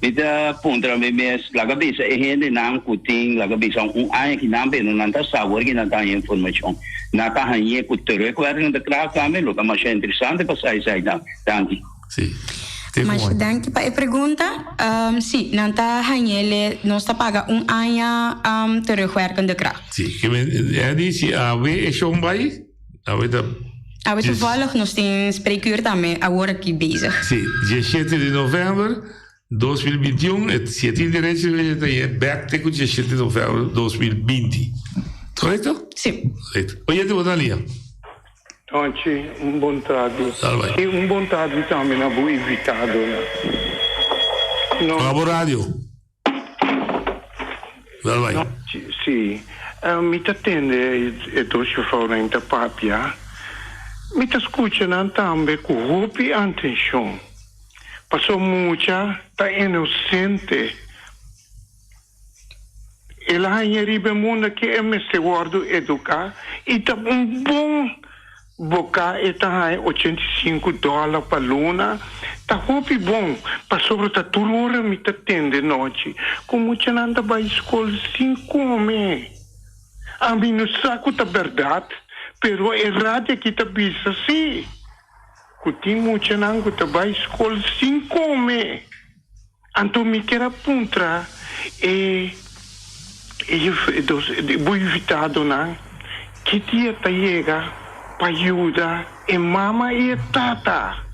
Mi ta puntra mi mes laga bisa e hendenan ku tin laga bisa un aña ki nan beno nan ta sa awor ki nan ta haña informashon. Nan ta hañ'é ku terugwerkende kracht tambe lo ta masha interesante pa sa esei tambe. Danki. Si. Masha danki pa e pregunta. Si, nan ta hañ'é nos ta paga un aña terugwerkende kracht. Si, ke men Eddie si awe e shon bai. Awe ta. Awe toevallig nos tin spreekuur tambe awor aki bezig. Si, diesshete di novèmber 2021, e si e tin derecho e ta yega bèk te ku diesshete di novèmber 2020. Korekto? Si. Korekto. Oyente bo ta lia. Tonchi, un bon tardi. Salwai. I un bon tardi tambe na bo invitadonan. No. Paga bo radio. Salwai. Si. Mi ta tende e dos juffrouwnan ta papia. Mi ta scucha nan tambe cu hopi antencion. Paso mucha ta inocente. El a haña riba e mundo aki e mester wordo educa y ta un bon boca e ta haña 85 dollar pa luna ta hopi bon pasobra ta tur ora mi ta tende nochi cu muchanan ta bay scol sin come ami no sa cu ta berdad pero e radio aki ta bisa si cu tin muchanan cu ta bay scol sin come. Anto mi kier a puntra e e dos bo invitadonan ki dia ta yega pa yuda e mama i e tata.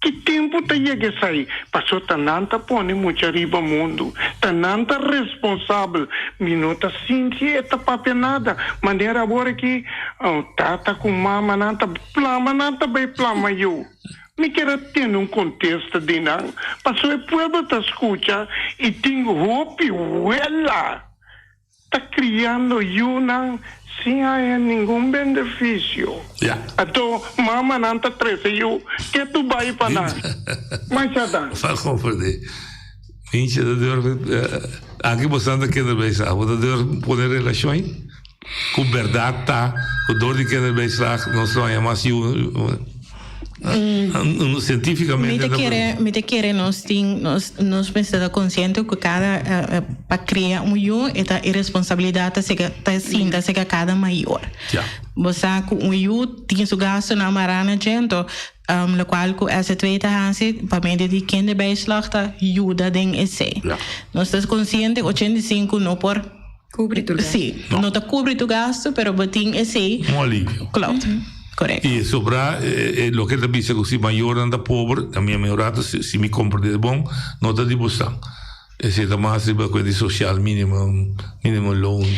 Ki tempu ta yega esai? Paso ta nan ta pone mucha riba mundu, ta nan ta responsabel. Mi no ta sinti e ta papia nada. Manera awor aki tata ku mama nan ta plama nan ta bai plama yu. Mi kier a tende un kontesta di nan, pasobra e pueblo ta skucha i tin hopi wela ta kriando yunan sin haña ningun bendefisio. Anto mamanan ta trese yu ke tu bai pa nan. Masha danki. Fa komprendé. Mincha ta durf, aki bosan ta kinderbijslag, bo ta durf pone relashon Ku bèrdat ta ku dor di kinderbijslag nos lo haña mas yu sientífikamente. Mi ta kere, mi ta kere nos tin, nos, nos mester ta konsiente ku kada pa kria un yu e ta e responsabilidat ta sega ta sinta sega kada mayor. Bo sa ku un yu tin su gastunan mará na dje, anto lokual ku SZW ta hasi pa medio di kinderbijslag ta yuda den esei. Nos ta konsiente 85 no por. Kubri tur gastu. Sí, no ta kubri tur gastu, pero bo tin esei. Un alivio. Klopt, korekto. I sobra e loke ta bisa ku si mayornan ta pober, a mi a mi rato si mi komprende bon, no ta di bosan. Esei ta mas riba kuenta di social minimum, minimum loon.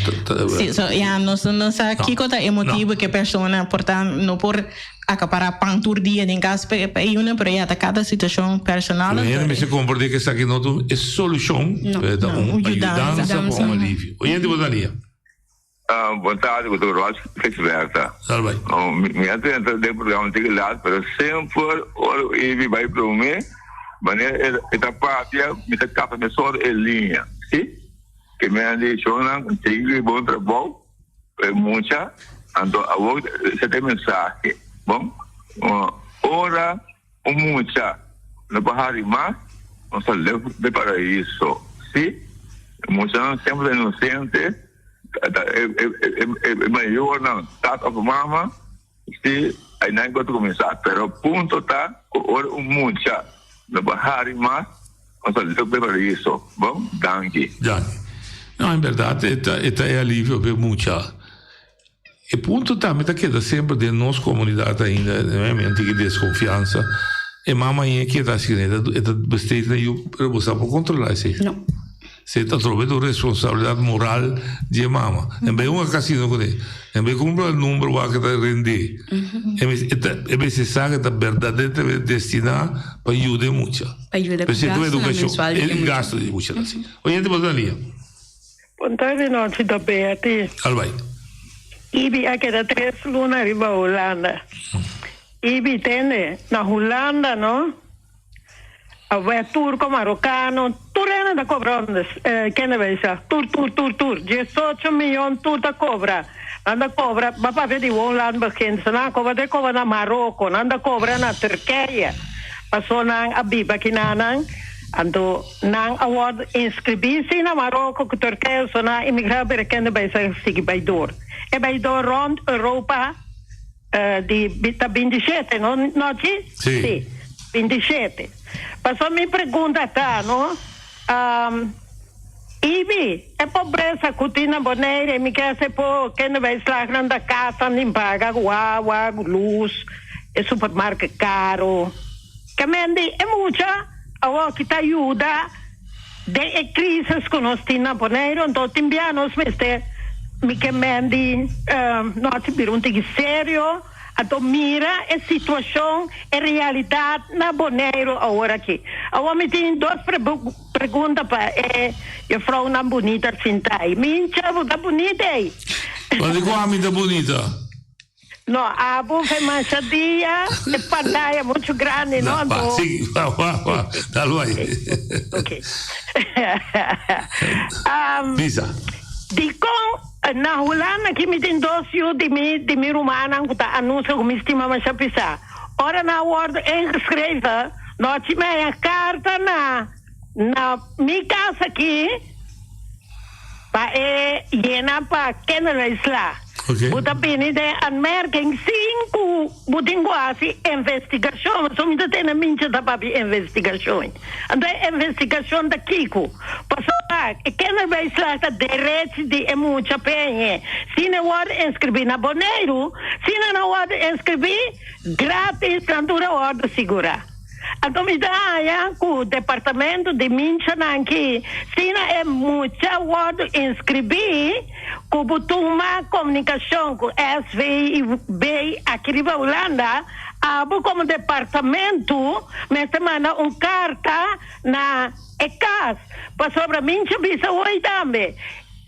Sí, so ya nos no sa kiko ta e motibu ku e persona por ta no por akapará pan tur dia den kas pa e yunan, pero ya ta kada situashon personal. Pero hende mester komprendé ku esaki no ta e solushon, pero ta un ayudansa pa un alivio. Oyente bo ta lia. Bon tardi, ku tur Ròs Fixberta. Mi a drenta den programa tiki lat, pero semper ora ku Ivy bai promé, manera e ta papia, mi ta kapta mesora e liña, si. Ke mi a di shonnan, sigui bon trabou. E mucha, anto awor esei ta e mensahe. Bon, ora un mucha no por hari mas, nos ta leu di paraiso. Sí, e muchanan semper ta inosente, e mayornan, tata of mama, sí, einan ku ta kuminsá. Pero punto ta ku ora un mucha no por hari mas, Nos ta leu p'e paraiso. Bon, danki. Danki. No, en berdad e ta e ta e alivio p'e mucha. E punto tambe ta keda semper den nos comunidad ainda, mi a tiki desconfiansa. E mama ainda keda haci e ta e ta besteed na yu, pero bo sa por controla esey. No. Se ta trobe tu responsabilidad moral dje mama. En bay hunga casino cune. En bay cumpra number wak ta rende. E mester sa cu ta berdaderamente destina pa yuda e mucha. Pa yuda cu gastonan mensual di e mucha. Gasto di e mucha. Oyente bo ta lia. Bon tardi nochi ta Betty. Albay. Ibi a keda tres luna riba Hulanda. Ibi tende na Hulanda no. Awe turco, marocano, tur. Tur hende ta cobra onder kinderbijslag. Tur, tur, tur, tur. 18 miyon tur ta cobra. Nan ta cobra, bo a papia di woonlandbeginsel, nan a cobra, ta cobra na Maroko, nan ta cobra na Turkije. Paso nan a biba kinanan, anto nan a wòrdu inskribí sí na Maroko ku Turkije, so nan a imigrá pero e kinderbijslag sigui bai dor. E bai dor rònt Europa di ta 27, no Nochi? Sí. 27. Paso mi pregunta ta, no, Ibi, e pobresa ku tin na Bonaire, mi ke hasi por kinderbijslagnan ta kasnan tin paga ku awa, ku lus, e supermarket karo. Ke men di e mucha awor ki ta yuda den e crisis ku nos tin na Bonaire, anto tin bia nos mester mi ke men di no hasi bira un tiki serio. Anto mira e situacion, e realidad na Boneiru awor aki. Awor mi tin dos pregunta pa e juffrouwnan bunita sinta ei. Mincha, bo ta bunita ei. Bo di cua mi ta bunita? No, abo fe masha dia, e pantaya mucho grandi, no? Anto. Si, wa, wa, wa, dal bai. Ok. Bisa. Dicon Na Hulanda aki mi tin dos yu di mi di mi rumannan ku ta anunsia ku mi stima masha pisá. Ora nan a wòrdu ingeschreven, nochi mi haña karta na na mi kas aki pa e yena pa kinderlijstla. Bo ta bini den aanmerking sin ku bo tin ku hasi investigashon, pasobra mi ta tene mincha ta papia investigashon. Anto e investigashon ta kiko? Pasobra e kinderbijslag ta derechi di e mucha peñe. Si nan wòrdu inskribí na Boneiru, si nan a wòrdu inskribí gratis nan tur a wòrdu sigurá. Anto mi ta haña ku departamento di minchanan ki si na e mucha wòrdu inskribí ku bo tuma komunikashon ku SVB aki riba Hulanda, abo komo departamento mester manda un karta na e kas, pasobra mincha bisa hoy tambe,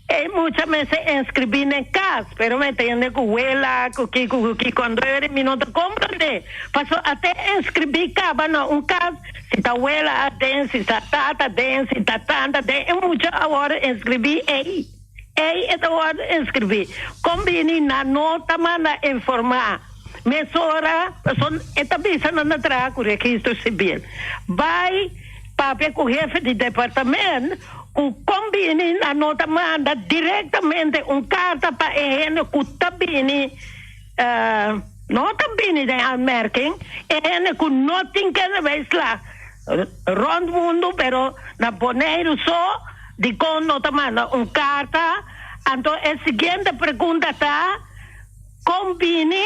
e mucha mester inscribí n'e kas, pero mi tende ku wela, ku kiko, ku kiko, anto eri mi no ta comprende, paso ate inscribí kaba na un kas, si ta wela aden, si ta tata aden, si ta tanta aden, e mucha a wòrdu inscribí ei, ei e ta wòrdu inscribí, kon bini nan no ta manda informá mesora, paso e ta bisa nan ta traha ku registro sibil, bai. Papia ku hefe di departament ku kon bini nan no ta manda direktamente un karta pa e hende ku ta bini no ta bini den aanmerking, e hende ku no tin kinderbijslag rond mundu pero na Boneiru so dikon no ta manda un karta. Anto e siguiente pregunta ta kon bini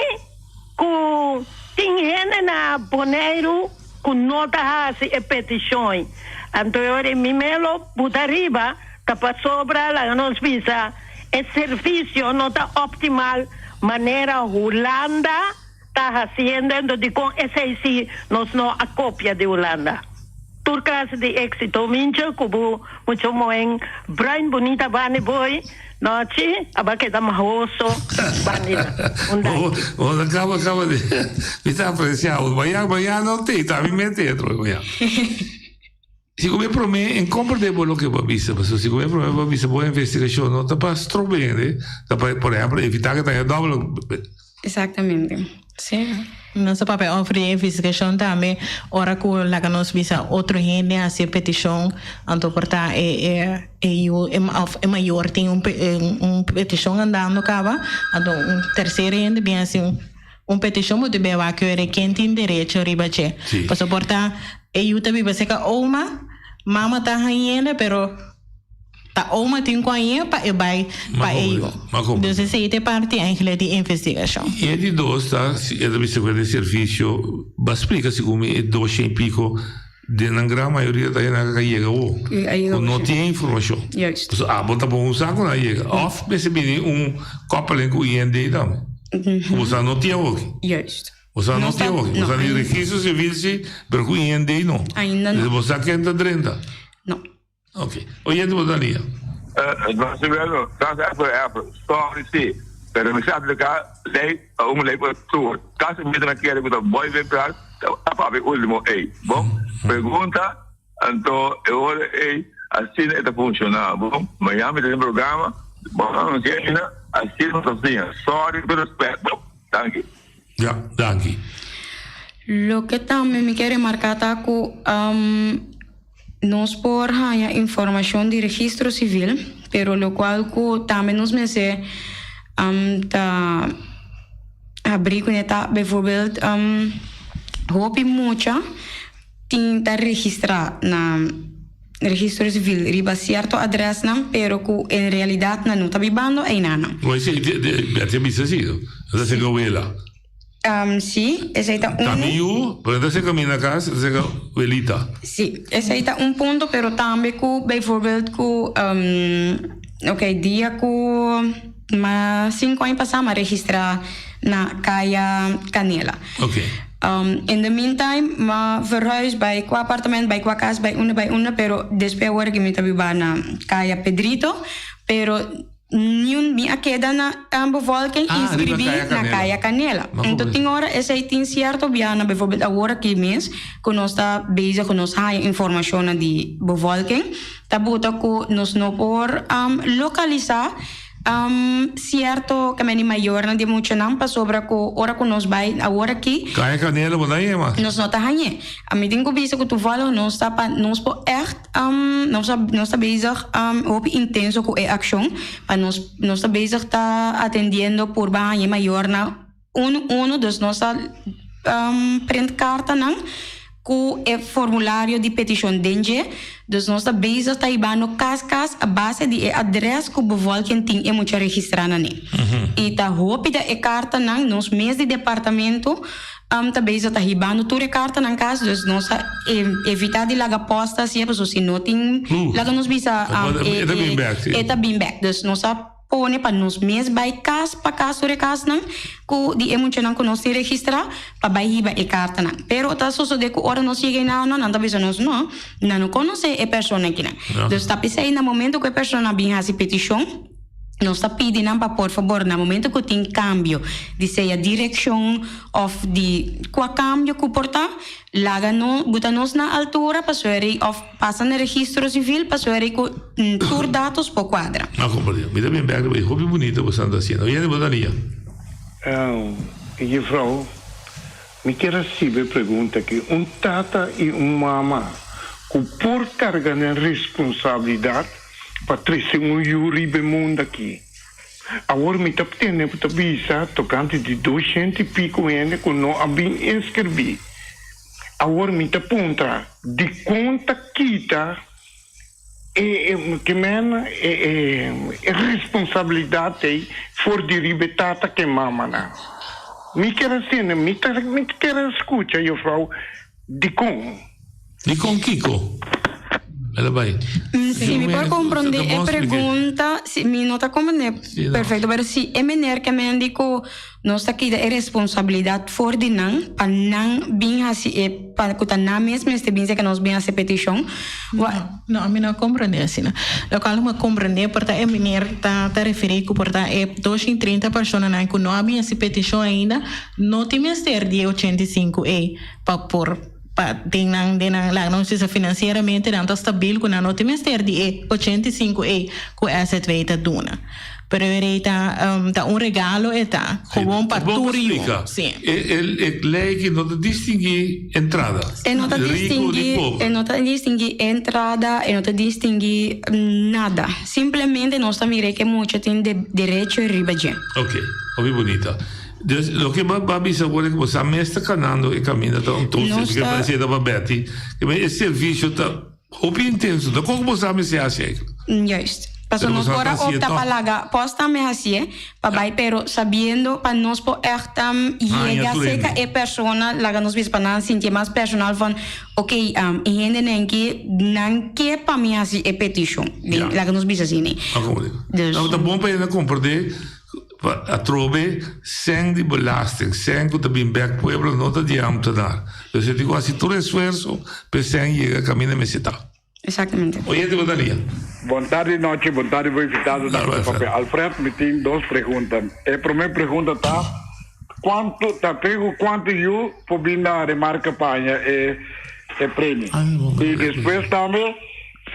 ku tin hende na Boneiru ku no ta hasi e petishon. Anto e ora mi melo buta riba ta pasobra laga nos bisa e servisio no ta optimal manera Hulanda ta hasiendo anto dikon esei si nos no a kopia di Hulanda. Tur klase di éxito mincha ku bo mucho moen bruin bunita bani boy nochi aba keda mahoso bani nan. Un danki. Bo ta kaba kaba di mi ta aprecia bo mañana mañana no te ta mi mete otro mañana. Si ku mi prome en comprende bo loke bo a bisa pasobra si ku mi prome bo a bisa bo investigacion no ta pa strobende ta pa por ehemplo evita ke ta haya doble. Exactamente. Sí. Nos ta papia over di investigashon tambe ora ku laga nos bisa otro hende hasi e petishon anto por ta e e e yu òf e mayor tin un un petishon andando kaba anto un terser hende bin hasi un petishon bo ta bin wak kere ken tin derecho riba dje pasobra por ta e yu ta biba serka oma mama ta hañ'e pero Ta oma tin cu aña pa e bay pa e yu. Dus esey ta e parti eigenlijk di investigacion. Y e di dos ta, si e ta bisa cu e den servicio, ba splica segun mi e doshen y pico, den nan gran mayoria ta hende cu a yega awo, cu no tin e informacion. Pasobra abo ta bon usa cu nan a yega. Of mester bini un koppeling cu IND tambe, cu bo sa no tin awoki. Bo sa no tin awoki. Bo sa di registro civil si, pero cu IND no. Bo sa ken ta drenta. Ok. Oyente bo ta lia. Marcelo, tas even even, sorry si, pero mi sa aplica ley pa un ley pa tur. Casi mi ta kere cu ta boy bin pras ta papia ultimo ey. Bon pregunta, anto e ora ey. Asina e ta funciona bo. Mañan mi ta den programa, bo a anuncia asina, asina nos ta siña. Sorry pero respect bo. Danki. Ja, danki. Loke tambe mi ke remarká ta ku nos por haña informashon di registro sivil, pero lokual ku tambe nos mester ta habrí kuné ta bijvoorbeeld hopi mucha tin ta registrá na registro sivil riba sierto adrèsnan pero ku en realidat nan no ta bibando einanan. Bo esei Bertie a bisa si, no ta serka wela. Sí, esei ta un. Ta mi yu, pero no ta serka mi na kas, ta serka welita. Sí, esei ta un punto, pero tambe ku bijvoorbeeld ku ok dia ku ma sinku aña pasá mi a registrá na Kaya Canela. Ok. In the meantime, m'a verhuis bai kua apartamento, bai kua kas, bai unda, bai unda, pero despues awor ki mi ta biba na Kaya Pedrito, pero niun mi a keda na bevolking Ah, riba inscribí Kaya na Canela. Kaya Canela. Ma Enton como tin ora esei tin cierto biaha, bijvoorbeeld awor aki mes, ku nos ta bezig ku nos haña informashonnan di bevolking, ta buta ku nos no por lokalisá Cierto ke meni mayornan di muchanan pasobra ku ora ku nos bai awor aki. Kaya kanela bo ta hañ'é mas. Nos no ta hañ'é. Mi tin ku bisa ku toevallig nos ta pa nos por ègt nos ta nos ta bezig hopi intenso ku e akshon pa nos nos ta bezig ta atendiendo purba hañ'é mayornan Unu unu dus nos a print kartanan ku e formulario di petishon den dje. Dus nos ta bezig ta hibando kas kas a base di e adres ku bevolking tin e mucha registrá na ne. I ta hopi ta e kartanan, nos mes di departamento ta bezig ta hibando tur e kartanan kas, dus nos a evitá di laga pòst hasié pasobra si no tin laga nos bisa e ta bin bèk. Dus nos a. Pone pa nos mes bai kas pa kas tur e kasnan ku di e muchanan ku nos tin registrá pa bai hiba e kartanan. Pero ta sosodé ku ora nos yega einan nan ta bisa nos no, nan no konosé e persona akinan. Dus ta p'esei na momento ku e persona bin hasi petishon nos ta pidi nan pa por fabor na momento ku tin kambio di sea direkshon òf di kua kambio ku por ta laga no buta nos na altura pasobra òf Pasa na registro civil pa sueri cu tur datos por cuadra. A compartir. Mi ta bien bek riba e hopi bunita bo san ta haciendo. Oye bo Dania. Juffrouw, mi kier a sibi e pregunta aki. Un tata i un mama ku por karga nan responsabilidat pa trese un yu riba e mundu aki. Awor mi ta tende bo ta bisa tokante di doshent i piko hende ku no a bin inskribí. Awor mi ta puntra, dikon ta kita e ke men e e responsabilidat ei for di riba e tata ku e mamanan? Mi kier a sende, mi ta mi kier a skucha juffrouw dikon. Dikon kiko? El a bai. Si mi por komprondé e pregunta, si mi no ta komprondé perfekto, pero si e meneer ke men di ku nos ta kita e responsabilidat for di nan pa nan bin hasi e pa ku ta nan mes mester bin seka nos bin hasi e petishon. No, no, mi no a komprondé asina. Lokual mi a komprondé por ta e meneer ta ta referí ku por ta e 230 personanan ku no a bin hasi petishon ainda no tin mester di e 85 ei pa por Pa den nan den nan laga nos bisa financieramente nan ta stabil cu nan no tin mester di e 85 ey cu SZW ta duna. Pero e rey ta ta un regalo e ta gewoon pa tur yu. Si. E e ley aki no ta distingui entrada. E no ta Rico ni distingui pober. e no ta distingui entrada e no ta distingui nada. Simplemente nos ta mira ke mucha tin de derecho riba dje. Ok, hopi bunita. Dus loke bo a bisa awor e ku bo sa mes ta kanando e kaminda ta un tosi Nos porque ta. parece ta pa Betty e servisio ta hopi intenso ta kon ku bo sa mester hasi eigenlijk? Juist. Paso Pero nos bo sa por ta a hasié opta pa tòg. laga pòs tambe hasié pa bai pero sabiendo pa nos por ègt Haña yega tur serka hende. e persona laga nos bisa pa nan sintié mas personal van ok e hendenan ke nan ke pa mi hasi e petishon Ja. laga nos bisa asina. A komprendé. Dus. Ta bon pa hende komprendé Pa atrobe sèn di belasting, sèn ku ta bin bèk pueblo no ta di ambtenaar. Dus e tin ku hasi tur esfuerso pa e sèn yega kaminda mester ta. Exactamente. Oyente bo ta lia. Bon tardi nochi, bon tardi bo invitado na Café Papel. Alfred, mi tin dos pregunta. E prome pregunta ta, cuanto ta te cu cuanto yu por bin na remarca pa haña e e premio? Y despues tambe.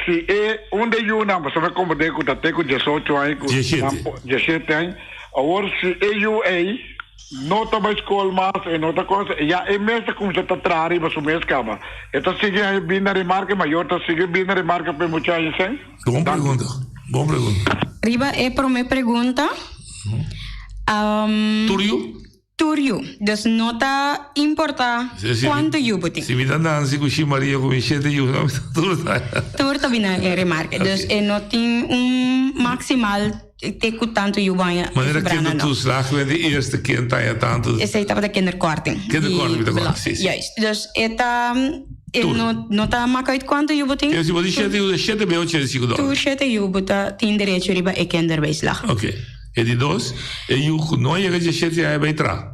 Si e un di e yunan, pasobra mi komprendé ku ta te ku diesocho aña ku nan por, diesshete aña, awor si e yu ei no ta bai skol mas, e no ta kos, ya e mes ta kuminsá ta traha riba su mes kaba. E ta sigui haña bin na remarke, mayor ta sigui bin na remarke pa e mucha haña sèn? Bon pregunta, bon pregunta. Riba e promé pregunta, Tur yu? Tur yu. Dus no ta importa cuanto yu bo tin. Si mi ta nansi cu Shi Maria cu mi shete yu, no mi ta tur ta. Tur ta bina e remarke. Dus e no tin un maximal te cu tanto yu bo haña. Manera kindertoeslag cu di eerste kind haña tanto. Esey tabata kinderkorting. Kinderkorting mi ta corda, si, si. Juist. Dus e ta, e no, no ta maak uit cuanto yu bo tin. Si bo tin shete yu, shete bey 85 dollar. Tur shete yu bo ta tin derecho riba e kinderbijslag. Oké. E di dos, e yu ku no a yega diesshete aña bai tra.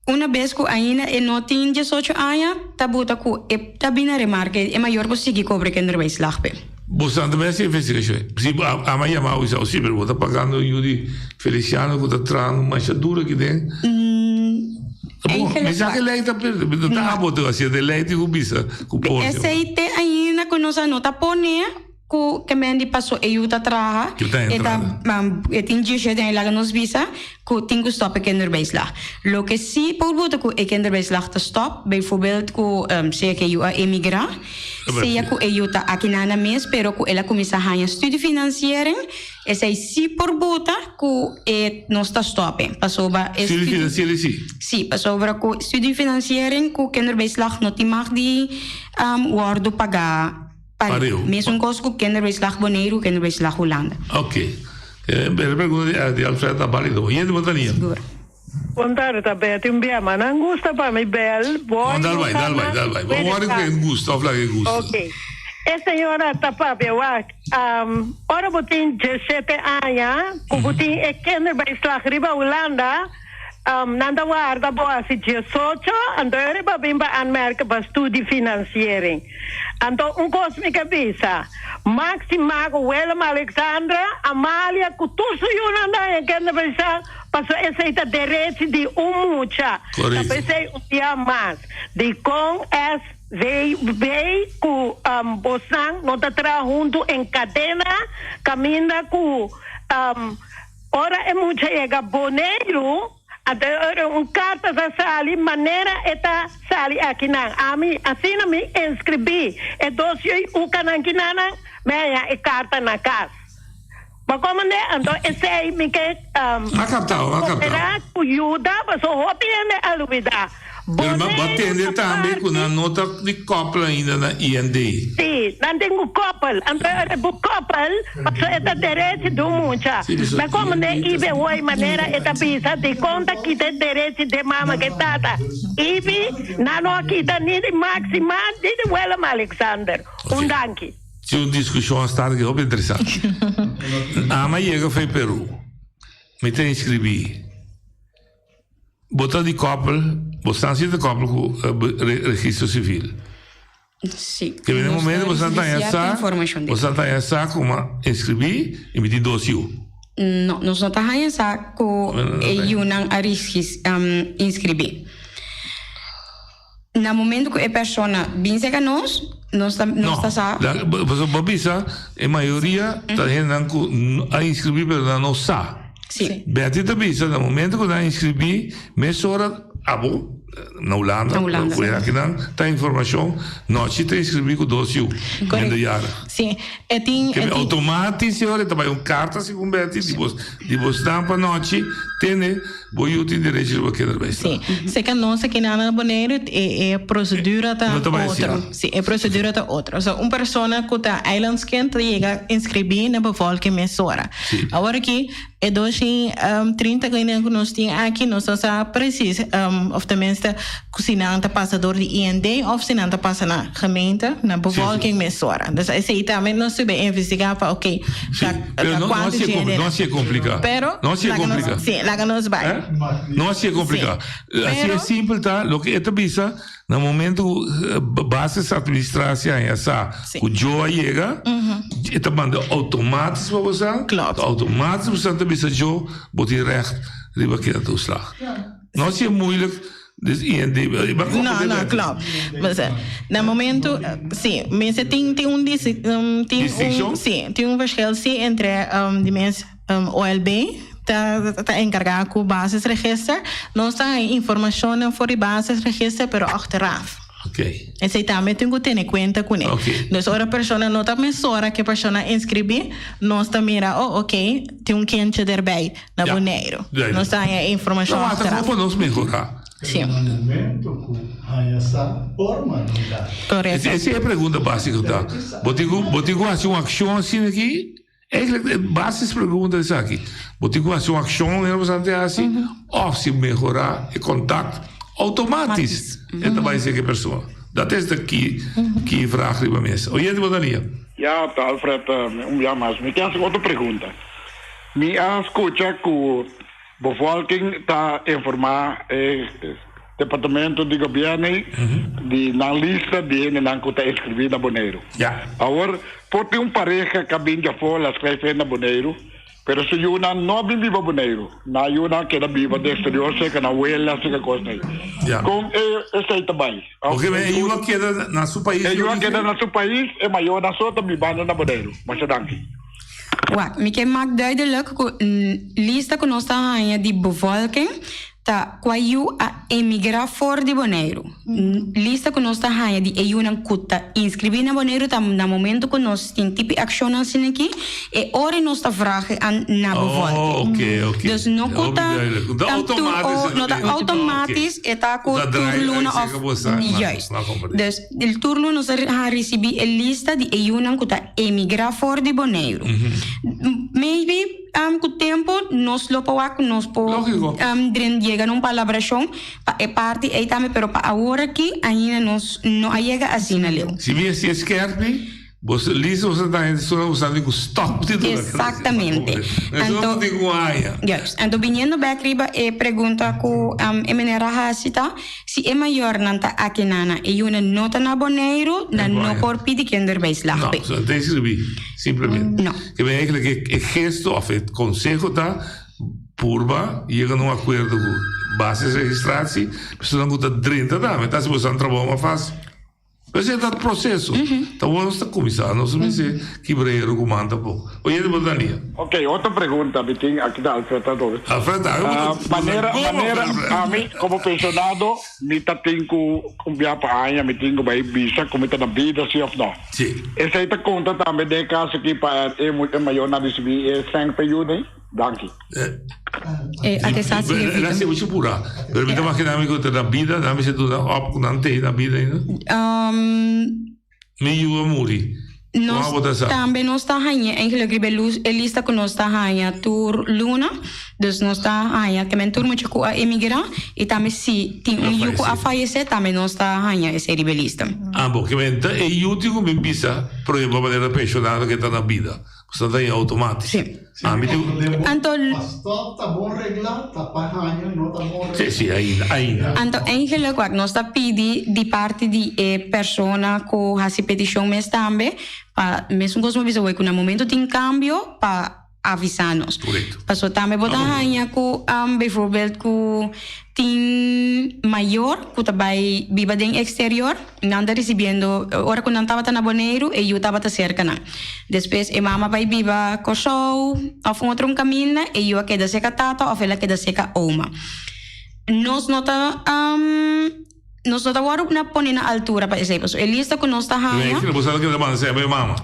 Una bes ku ainda e no tin diesocho aña, ta buta ku e ta bini na remarke, e mayor por sigui kobra e kinderbijslag p'e. Bo sa tambe hasi investigashon. Si bo a ama yama bo i sa, si, pero bo ta pagando un yu di Feliciano ku ta trahando masha duro aki den. Ta bon, mi sa ku e lei ta no ta abo ta hasi, e lei tin ku bisa ku por. Esei te ainda ku nos a no ta pone. Ku ke men di paso e yu ta traha, e ta e tin djishe den e laga nos bisa ku tin ku stòp e kinderbijslag. Loke si por buta ku e kinderbijslag ta stòp, bijvoorbeeld ku sea ku e yu a emigrá, sea ku e yu ta aki na nan mes pero ku el a kuminsá haña studiefinanciering, esei si por buta ku e nos ta stòp e pasobra e Studiefinanciering si. Si, pasobra ku studiefinanciering ku kinderbijslag no tin mag di wòrdu pagá. Pareu. Mesun kos ku Kinderbijslag Boneiru, Kinderbijslag Hulanda. Ok. E pregunta di Alfred ta balido. Yende bo ta nia? Sigur. Bon tarde ta Betty un bia ma nan gusta pa mi bel boy No, dal bai, dal bai, dal bai. Bo wòrdu ku e gusta òf laga e gusta. Ok. E señora ta papia wak ora bo tin diesshete aña ku bo tin e kinderbijslag riba Hulanda Nan ta warda bo hasi diesocho, anto e riba bin pa aanmerken pa studiefinanciering. Anto un kos mi ke bisa, Maxi Mago, Willem Alexandra, Amalia ku tur su yunan ta haña kinderbijslag, pasobra esei ta derechi di un mucha. Ta p'esei un bia mas, dikon SVB ku bosnan no ta traha huntu en kadena kaminda ku Ora e mucha yega Boneiru, anto e ora un karta ta sali manera e ta sali akinan. Ami, asina mi inskribí e dos yui ukanan kinanan, mi haña e karta na kas. Bo komandé? Anto esei mi ke koperá ku yuda, pasobra hopi hende a lubidá. Pero bo a tende tambe ku nan no ta di koppel ainda na IND. Sí, nan tin ku koppel. Anto e ora bo koppel, pasobra e ta derechi di un mucha. Ma komo den Ibi hoy manera e ta bisa dikon ta kita e derechi den mama ku e tata Ibi, nan no a kita ni di Maxima ni di Willem Alexander. Un danki. Si un diskushon a start aki hopi interesante. Ami a yega for Peru. Mi ta inskribí. Bo ta di koppel, bo stan si ta koppel ku registro sivil. Si. Ke den momento bo stan taña sa, bo stan taña sa ku ma inskribí i mi tin dos yu. No, nos no ta haña sa ku e yunan a rigis inskribí. Na momento ku e persona bin serka nos, nos ta nos ta sa. No, pasobra bo a bisa e mayoria ta hendenan ku a inskribí pero nan no sa. Sí. Betty ta bisa na momento ku nan a inskribí mesora abo na Hulanda, Na Hulanda. ku akinan ta informashon nochi ta inskribí ku dos yu minderjarig. Sí, e tin e tin. Outomatis e ora e ta bai un karta segun Betty di bo di bo stampa nochi tene. Bo yu tin derecho riba kinderbijslag. Sí. Seka nos aki na Boneiru e e procedura ta No ta bai asina. otro. Sí, e procedura ta otro. So un persona ku ta eilandskind ta yega inskribí na bevolking mesora. Sí. Awor aki e dos i 30 klienten ku nos tin aki nos no sa presis of tenminste ku si nan ta pasa dor di IND of si nan ta pasa na gemeente, na bevolking mesora. Dus esei tambe nos ta bay investigá pa oké, ta Pero no, no kuantu hasié dje no den. hasié kompliká. Pero No hasié laga nos, kompliká. sí, laga nos bai. Eh? No hasié kompliká. Sí. Hasié Pero simpel ta loke e ta bisa na momento ku basis administratie haña sa ku Joe a yega, e ta manda outomatisch pa bo sa. Klopt. Outomatisch bo sa ta bisa Joe bo tin recht riba kindertoeslag. No hasié moeilijk. Dus IND, maar No, no, klopt. Maar, na momento, si, mensen tin, tin un, tin Distinction? un, si, tin un verschil si entre um, di mens um, OLB ta, ta encarga cu basisregister. Nos ta informacionnan for di basisregister, pero achteraf. Oké. Esey tambe tin cu tene cuenta cune. Oké. Dus ora persona no ta mesora cu e persona inscribi, nos ta mira, oh, oké, tin un kindje erbij na Ja. Boneiru. Duidelijk. Nos ta haña e informacion Nou, maar achteraf. gewoon nos mehora. Si. Na momento cu haña sa por manda. Correcto. Esa e pregunta básico ta. Bo tin cu, bo tin cu haci un accion asina aki? Eigenlijk de basispregunta is aki. Bo tin cu haci un accion manera bo sa te haci? Of si mehora e contact automatisch e ta bay ser e persona? Dat is de key, key vraag riba mesa. Oyente bo ta lia. Ja, ta Alfred, un bia mas. Mi tin haci otro pregunta. Mi a scucha cu bevolking ta informa e departamento di gobierno di nan lista di hendenan cu ta inscribi na Boneiru. Ja. Awor, por tin un pareha cu a bin djafó la schrijf in na Boneiru, pero su yunan no a bin biba Boneiru. Nan yunan a keda biba den exterior cerca nan wela, cerca cosnan. Ja. Con e esey ta bay? Oke, maar e yu a keda na su pais E di yu a origen? keda na su pais, e mayornan so ta bibando na Boneiru. Masha danki. Wak, mi ke mak duidelijk ku lista ku nos ta haña di bevolking ta kua yu a emigrá for di Boneiru. Lista ku nos ta haña di e yunan ku ta inskribí na Boneiru ta na momento ku nos tin tipi akshonnan asina aki, e ora nos ta vraag an na bevolking. Oh, oké, oké. Dus no ku Hopi ta duidelijk. No ta ta tur automatisch o, no ta natuurlijk. automatisch, e ta ku Ta tur draai luna uit of zeker bo sa, maar- juist. maar comprende. Dus tur luna nos a risibí e lista di e yunan ku ta emigrá for di Boneiru. Maybe um, ku tempu nos lo por wak, nos por um, dren yega na un palabrashon pa e parti ei tambe, pero pa awor aki ainda nos no a yega asina leu. Si mi si e skerpi, bo lista bo sa ta hende sona usando ku stop di duna. Exactamente. Anto, Anto, tin ku haña. Juist. Anto biniendo bek riba e pregunta ku um, e meneer a hasi ta, Si e mayornan ta aki nana e yunan no ta na Boneiru, nan no por pidi kinderbijslag No, p'e. so ta inscribí, simplemente. No. Ke men eigenlijk e, e gesto of e conseho ta purba yega na un acuerdo ku basisregistratie, personan ku ta drenta tambe, ta hasi boso nan trabou mas fácil. Pues e ta proceso. Ta wou nos ta cuminsa. Nos a mester kibra hero cu man tampoco. Oye di bo Dania. Ok, otro pregunta mi tin aki ta Alfred Adolfo. Alfred, ah, Ah, manera, como, manera, Alfred? ami como pensionado mi ta tin cu un bia pa aña mi tin cu bay bisa cu mi ta na bida si of no. Si. Esey ta conta tambe den e caso aki pa e e mayornan ricibi e sèn pa yuda? Danki. Eh, a te sa si El a sibi pura. Pero mi ta imagina mi cu ta na bida, nan mi se duna op cu nan te na bida ainda. Um, Mi yu a muri. Nos Con abo ta sa? tambe nos ta haña eigenlijk riba e lus e lista cu nos ta haña tur luna. Dus nos ta haña ke men tur mucha cu a emigra y tambe si tin un yu cu a fayece tambe nos ta haña esey riba e lista. Ah, bo, ke men ta e yu tin cu bin bisa prueba manera pensionado ke ta na bida. Bo ta haña automatisch. Sí. Ah, mi tin. Anto. Stop ta bon regla, ta pa haña no ta bon regla. Sí, sí, ainda, ainda. Anto eigenlijk wak nos ta pidi di parti di e persona ku hasi petishon mes tambe pa mesun kos bo bisa wei ku na momento tin kambio pa avisa nos. Korekto. Paso tambe bo ta haña ku bijvoorbeeld ku tin mayor ku ta bai biba den exterior, nan ta risibiendo, ora ku nan tabata na Boneiru e yu tabata serka nan. Despues e mama bai biba Kòrsou òf un otro un kaminda, e yu a keda serka tata òf el a keda serka oma. Nos no ta nos no ta wòrdu na pone na altura pa esei, pasobra e lista ku nos ta haña. Bo sa loke ta manda sèmper e mama?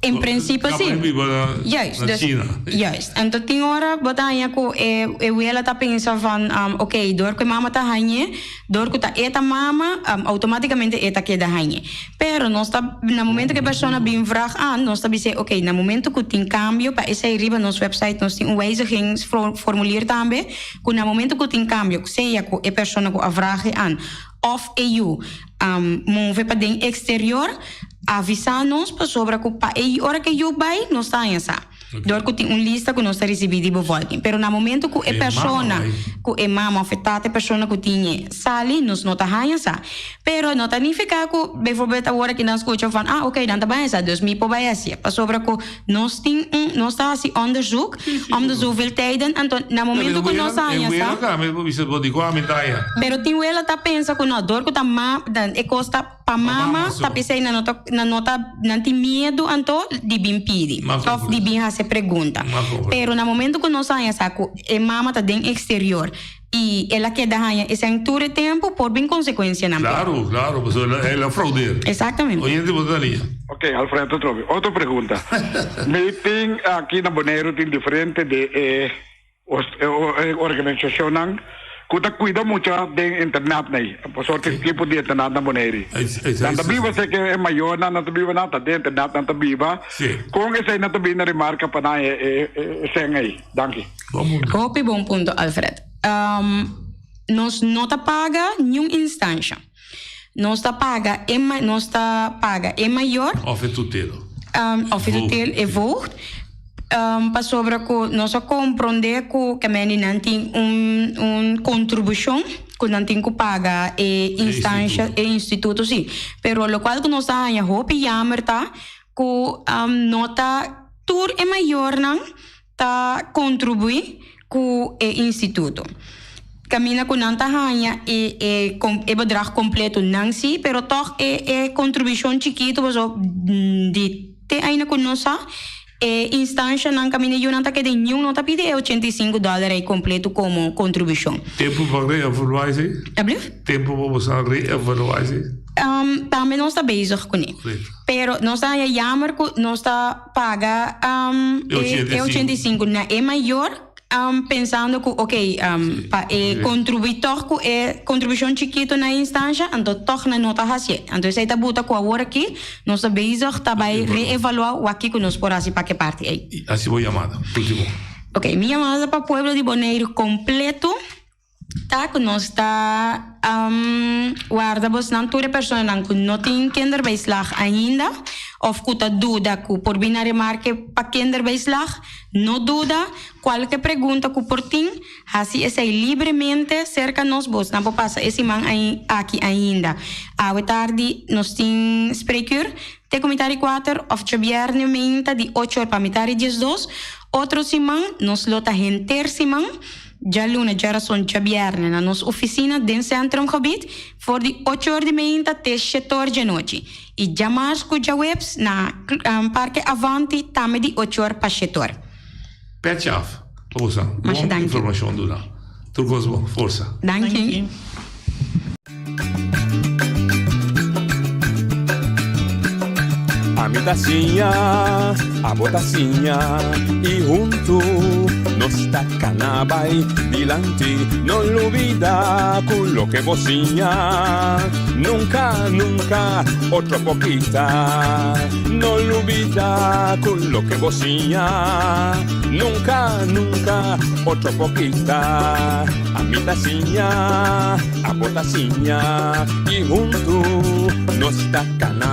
En principio Capaz si. biba na, Juist, na dus, China. juist. Anto tin ora bo ta haña ku e e wela ta pensa van um, oké, dor ku e mama ta hañ'é, dor ku ta e ta mama, um, automáticamente e ta keda hañ'é. Pero nos ta, na momento ku e persona bin vraag aan, nos ta bis'é, oké, na momento ku tin kambio, pa esei riba nos website nos tin un wijzigingsformulier tambe, ku na momento ku tin kambio, sea ku e persona ku a vraag e aan, òf e yu um, move pa den exterior, Avisá nos pasobra ku pa e ora ku e yu bai nos ta haña sa. Dor ku tin un lista ku nos ta risibí di bevolking. Pero na momento ku e persona, ku e mama òf e tata, e persona ku tin e sali, nos no ta haña sa. Pero no ta nifiká ku bijvoorbeeld awor aki nan skucha van, ah oké, nan ta bai haña sa, dus mi por bai hasié. Pasobra ku nos tin un, nos ta hasi onderzoek om de zoveel tijden, anto na momento ku nos haña sa. Pero tin wela ta pensa ku no, dor ku ta ma, e kos ta. Pa mama ta p'esei nan no ta nan no ta nan tin miedu anto di bin pidi òf di bin hasi pregunta. Pero na momento ku nos haña sa ku e mama ta den eksterior i el a keda haña esei tur e tempu por bin konsekuensianan p'e. Claro, claro, pasobra el a fraudeer. Exactamente. Oyente bo ta lia. Ok, Alfredo trobe. Otro pregunta. Mi tin aki na Boneiru tin diferente di e E organisashonnan ku ta kuida mucha den internat nei, pasobra tin tipo di internat na Boneiru. Nan ta biba seke e mayornan nan ta biba nan ta den internat nan ta biba. Kon esei nan ta bini na remarka pa nan e sèn ei? Danki. Hopi bon punto Alfred. Nos no ta paga niun instansha. Nos ta paga e nos ta paga e mayor. Of e tutelo. Of e tutel, e voogd. Pasobra ku nos a komprondé ku kemendi nan tin un un kontribushon ku nan tin ku paga e instansha, e instituto si. Pero lokual ku nos ta haña hopi yamer ta ku no ta tur e mayornan ta kontribuí ku e instituto. Kaminda ku nan ta haña e e e bedrag kompleto nan sí, pero tòg e e kontribushon chikitu pasobra di te ainda ku nos sa e instanshanan kaminda yunan ta keda niun no ta pidi e 85 dòler ei kompleto komo kontribushon. Tempu pa reevaluá esei? Alblief? Tempu pa boso a reevaluá esei? Tambe nos ta bezig kuné. Pero nos ta haña yamer ku nos ta. paga e 85 na e mayor pensando ku ok pa e kontribuí tòg ku e kontribushon chikitu na e instansha anto tòg nan no ta hasié. Anto esei ta buta ku awor aki nos ta bezig ta bai reevaluá wak kiko nos por hasi pa ke parti ei. Hasi bo yamada, ultimo. Ok, mi yamada ta pa pueblo di Boneiru kompleto. Ta ku nos ta warda bosnan tur e personanan ku no tin kinderbijslag ainda òf ku ta duda ku por bin na remarke pa kinderbijslag, no duda, kualke pregunta ku por tin, hasi esei libremente serka nos, bosnan por pasa e siman aki ainda. Awe tardi nos tin spreekuur te ku mitar di kuater òf djabièrnè meinta di ocho or pa mitar di diesdos. Otro siman nos lo ta henter siman. Djaluna, djarason, djabièrnè na nos ofisina den Centrumgebied for di ocho or di meinta te shete or djanochi i djamars ku djaweps na Parke Avanti tambe di ocho or pa shete or. Petje af pa boso. Masha Bon danki. informashon duna. Tur kos bon. Forsa. Danki. Ami ta siña, abo ta siña y huntu nos ta cana bay dilanti. No lubida cu loke bo siña nunca, nunca otro por kita. No lubida cu loke bo siña nunca, nunca otro por kita. Ami ta siña. Abo ta siña y huntu nos ta cana.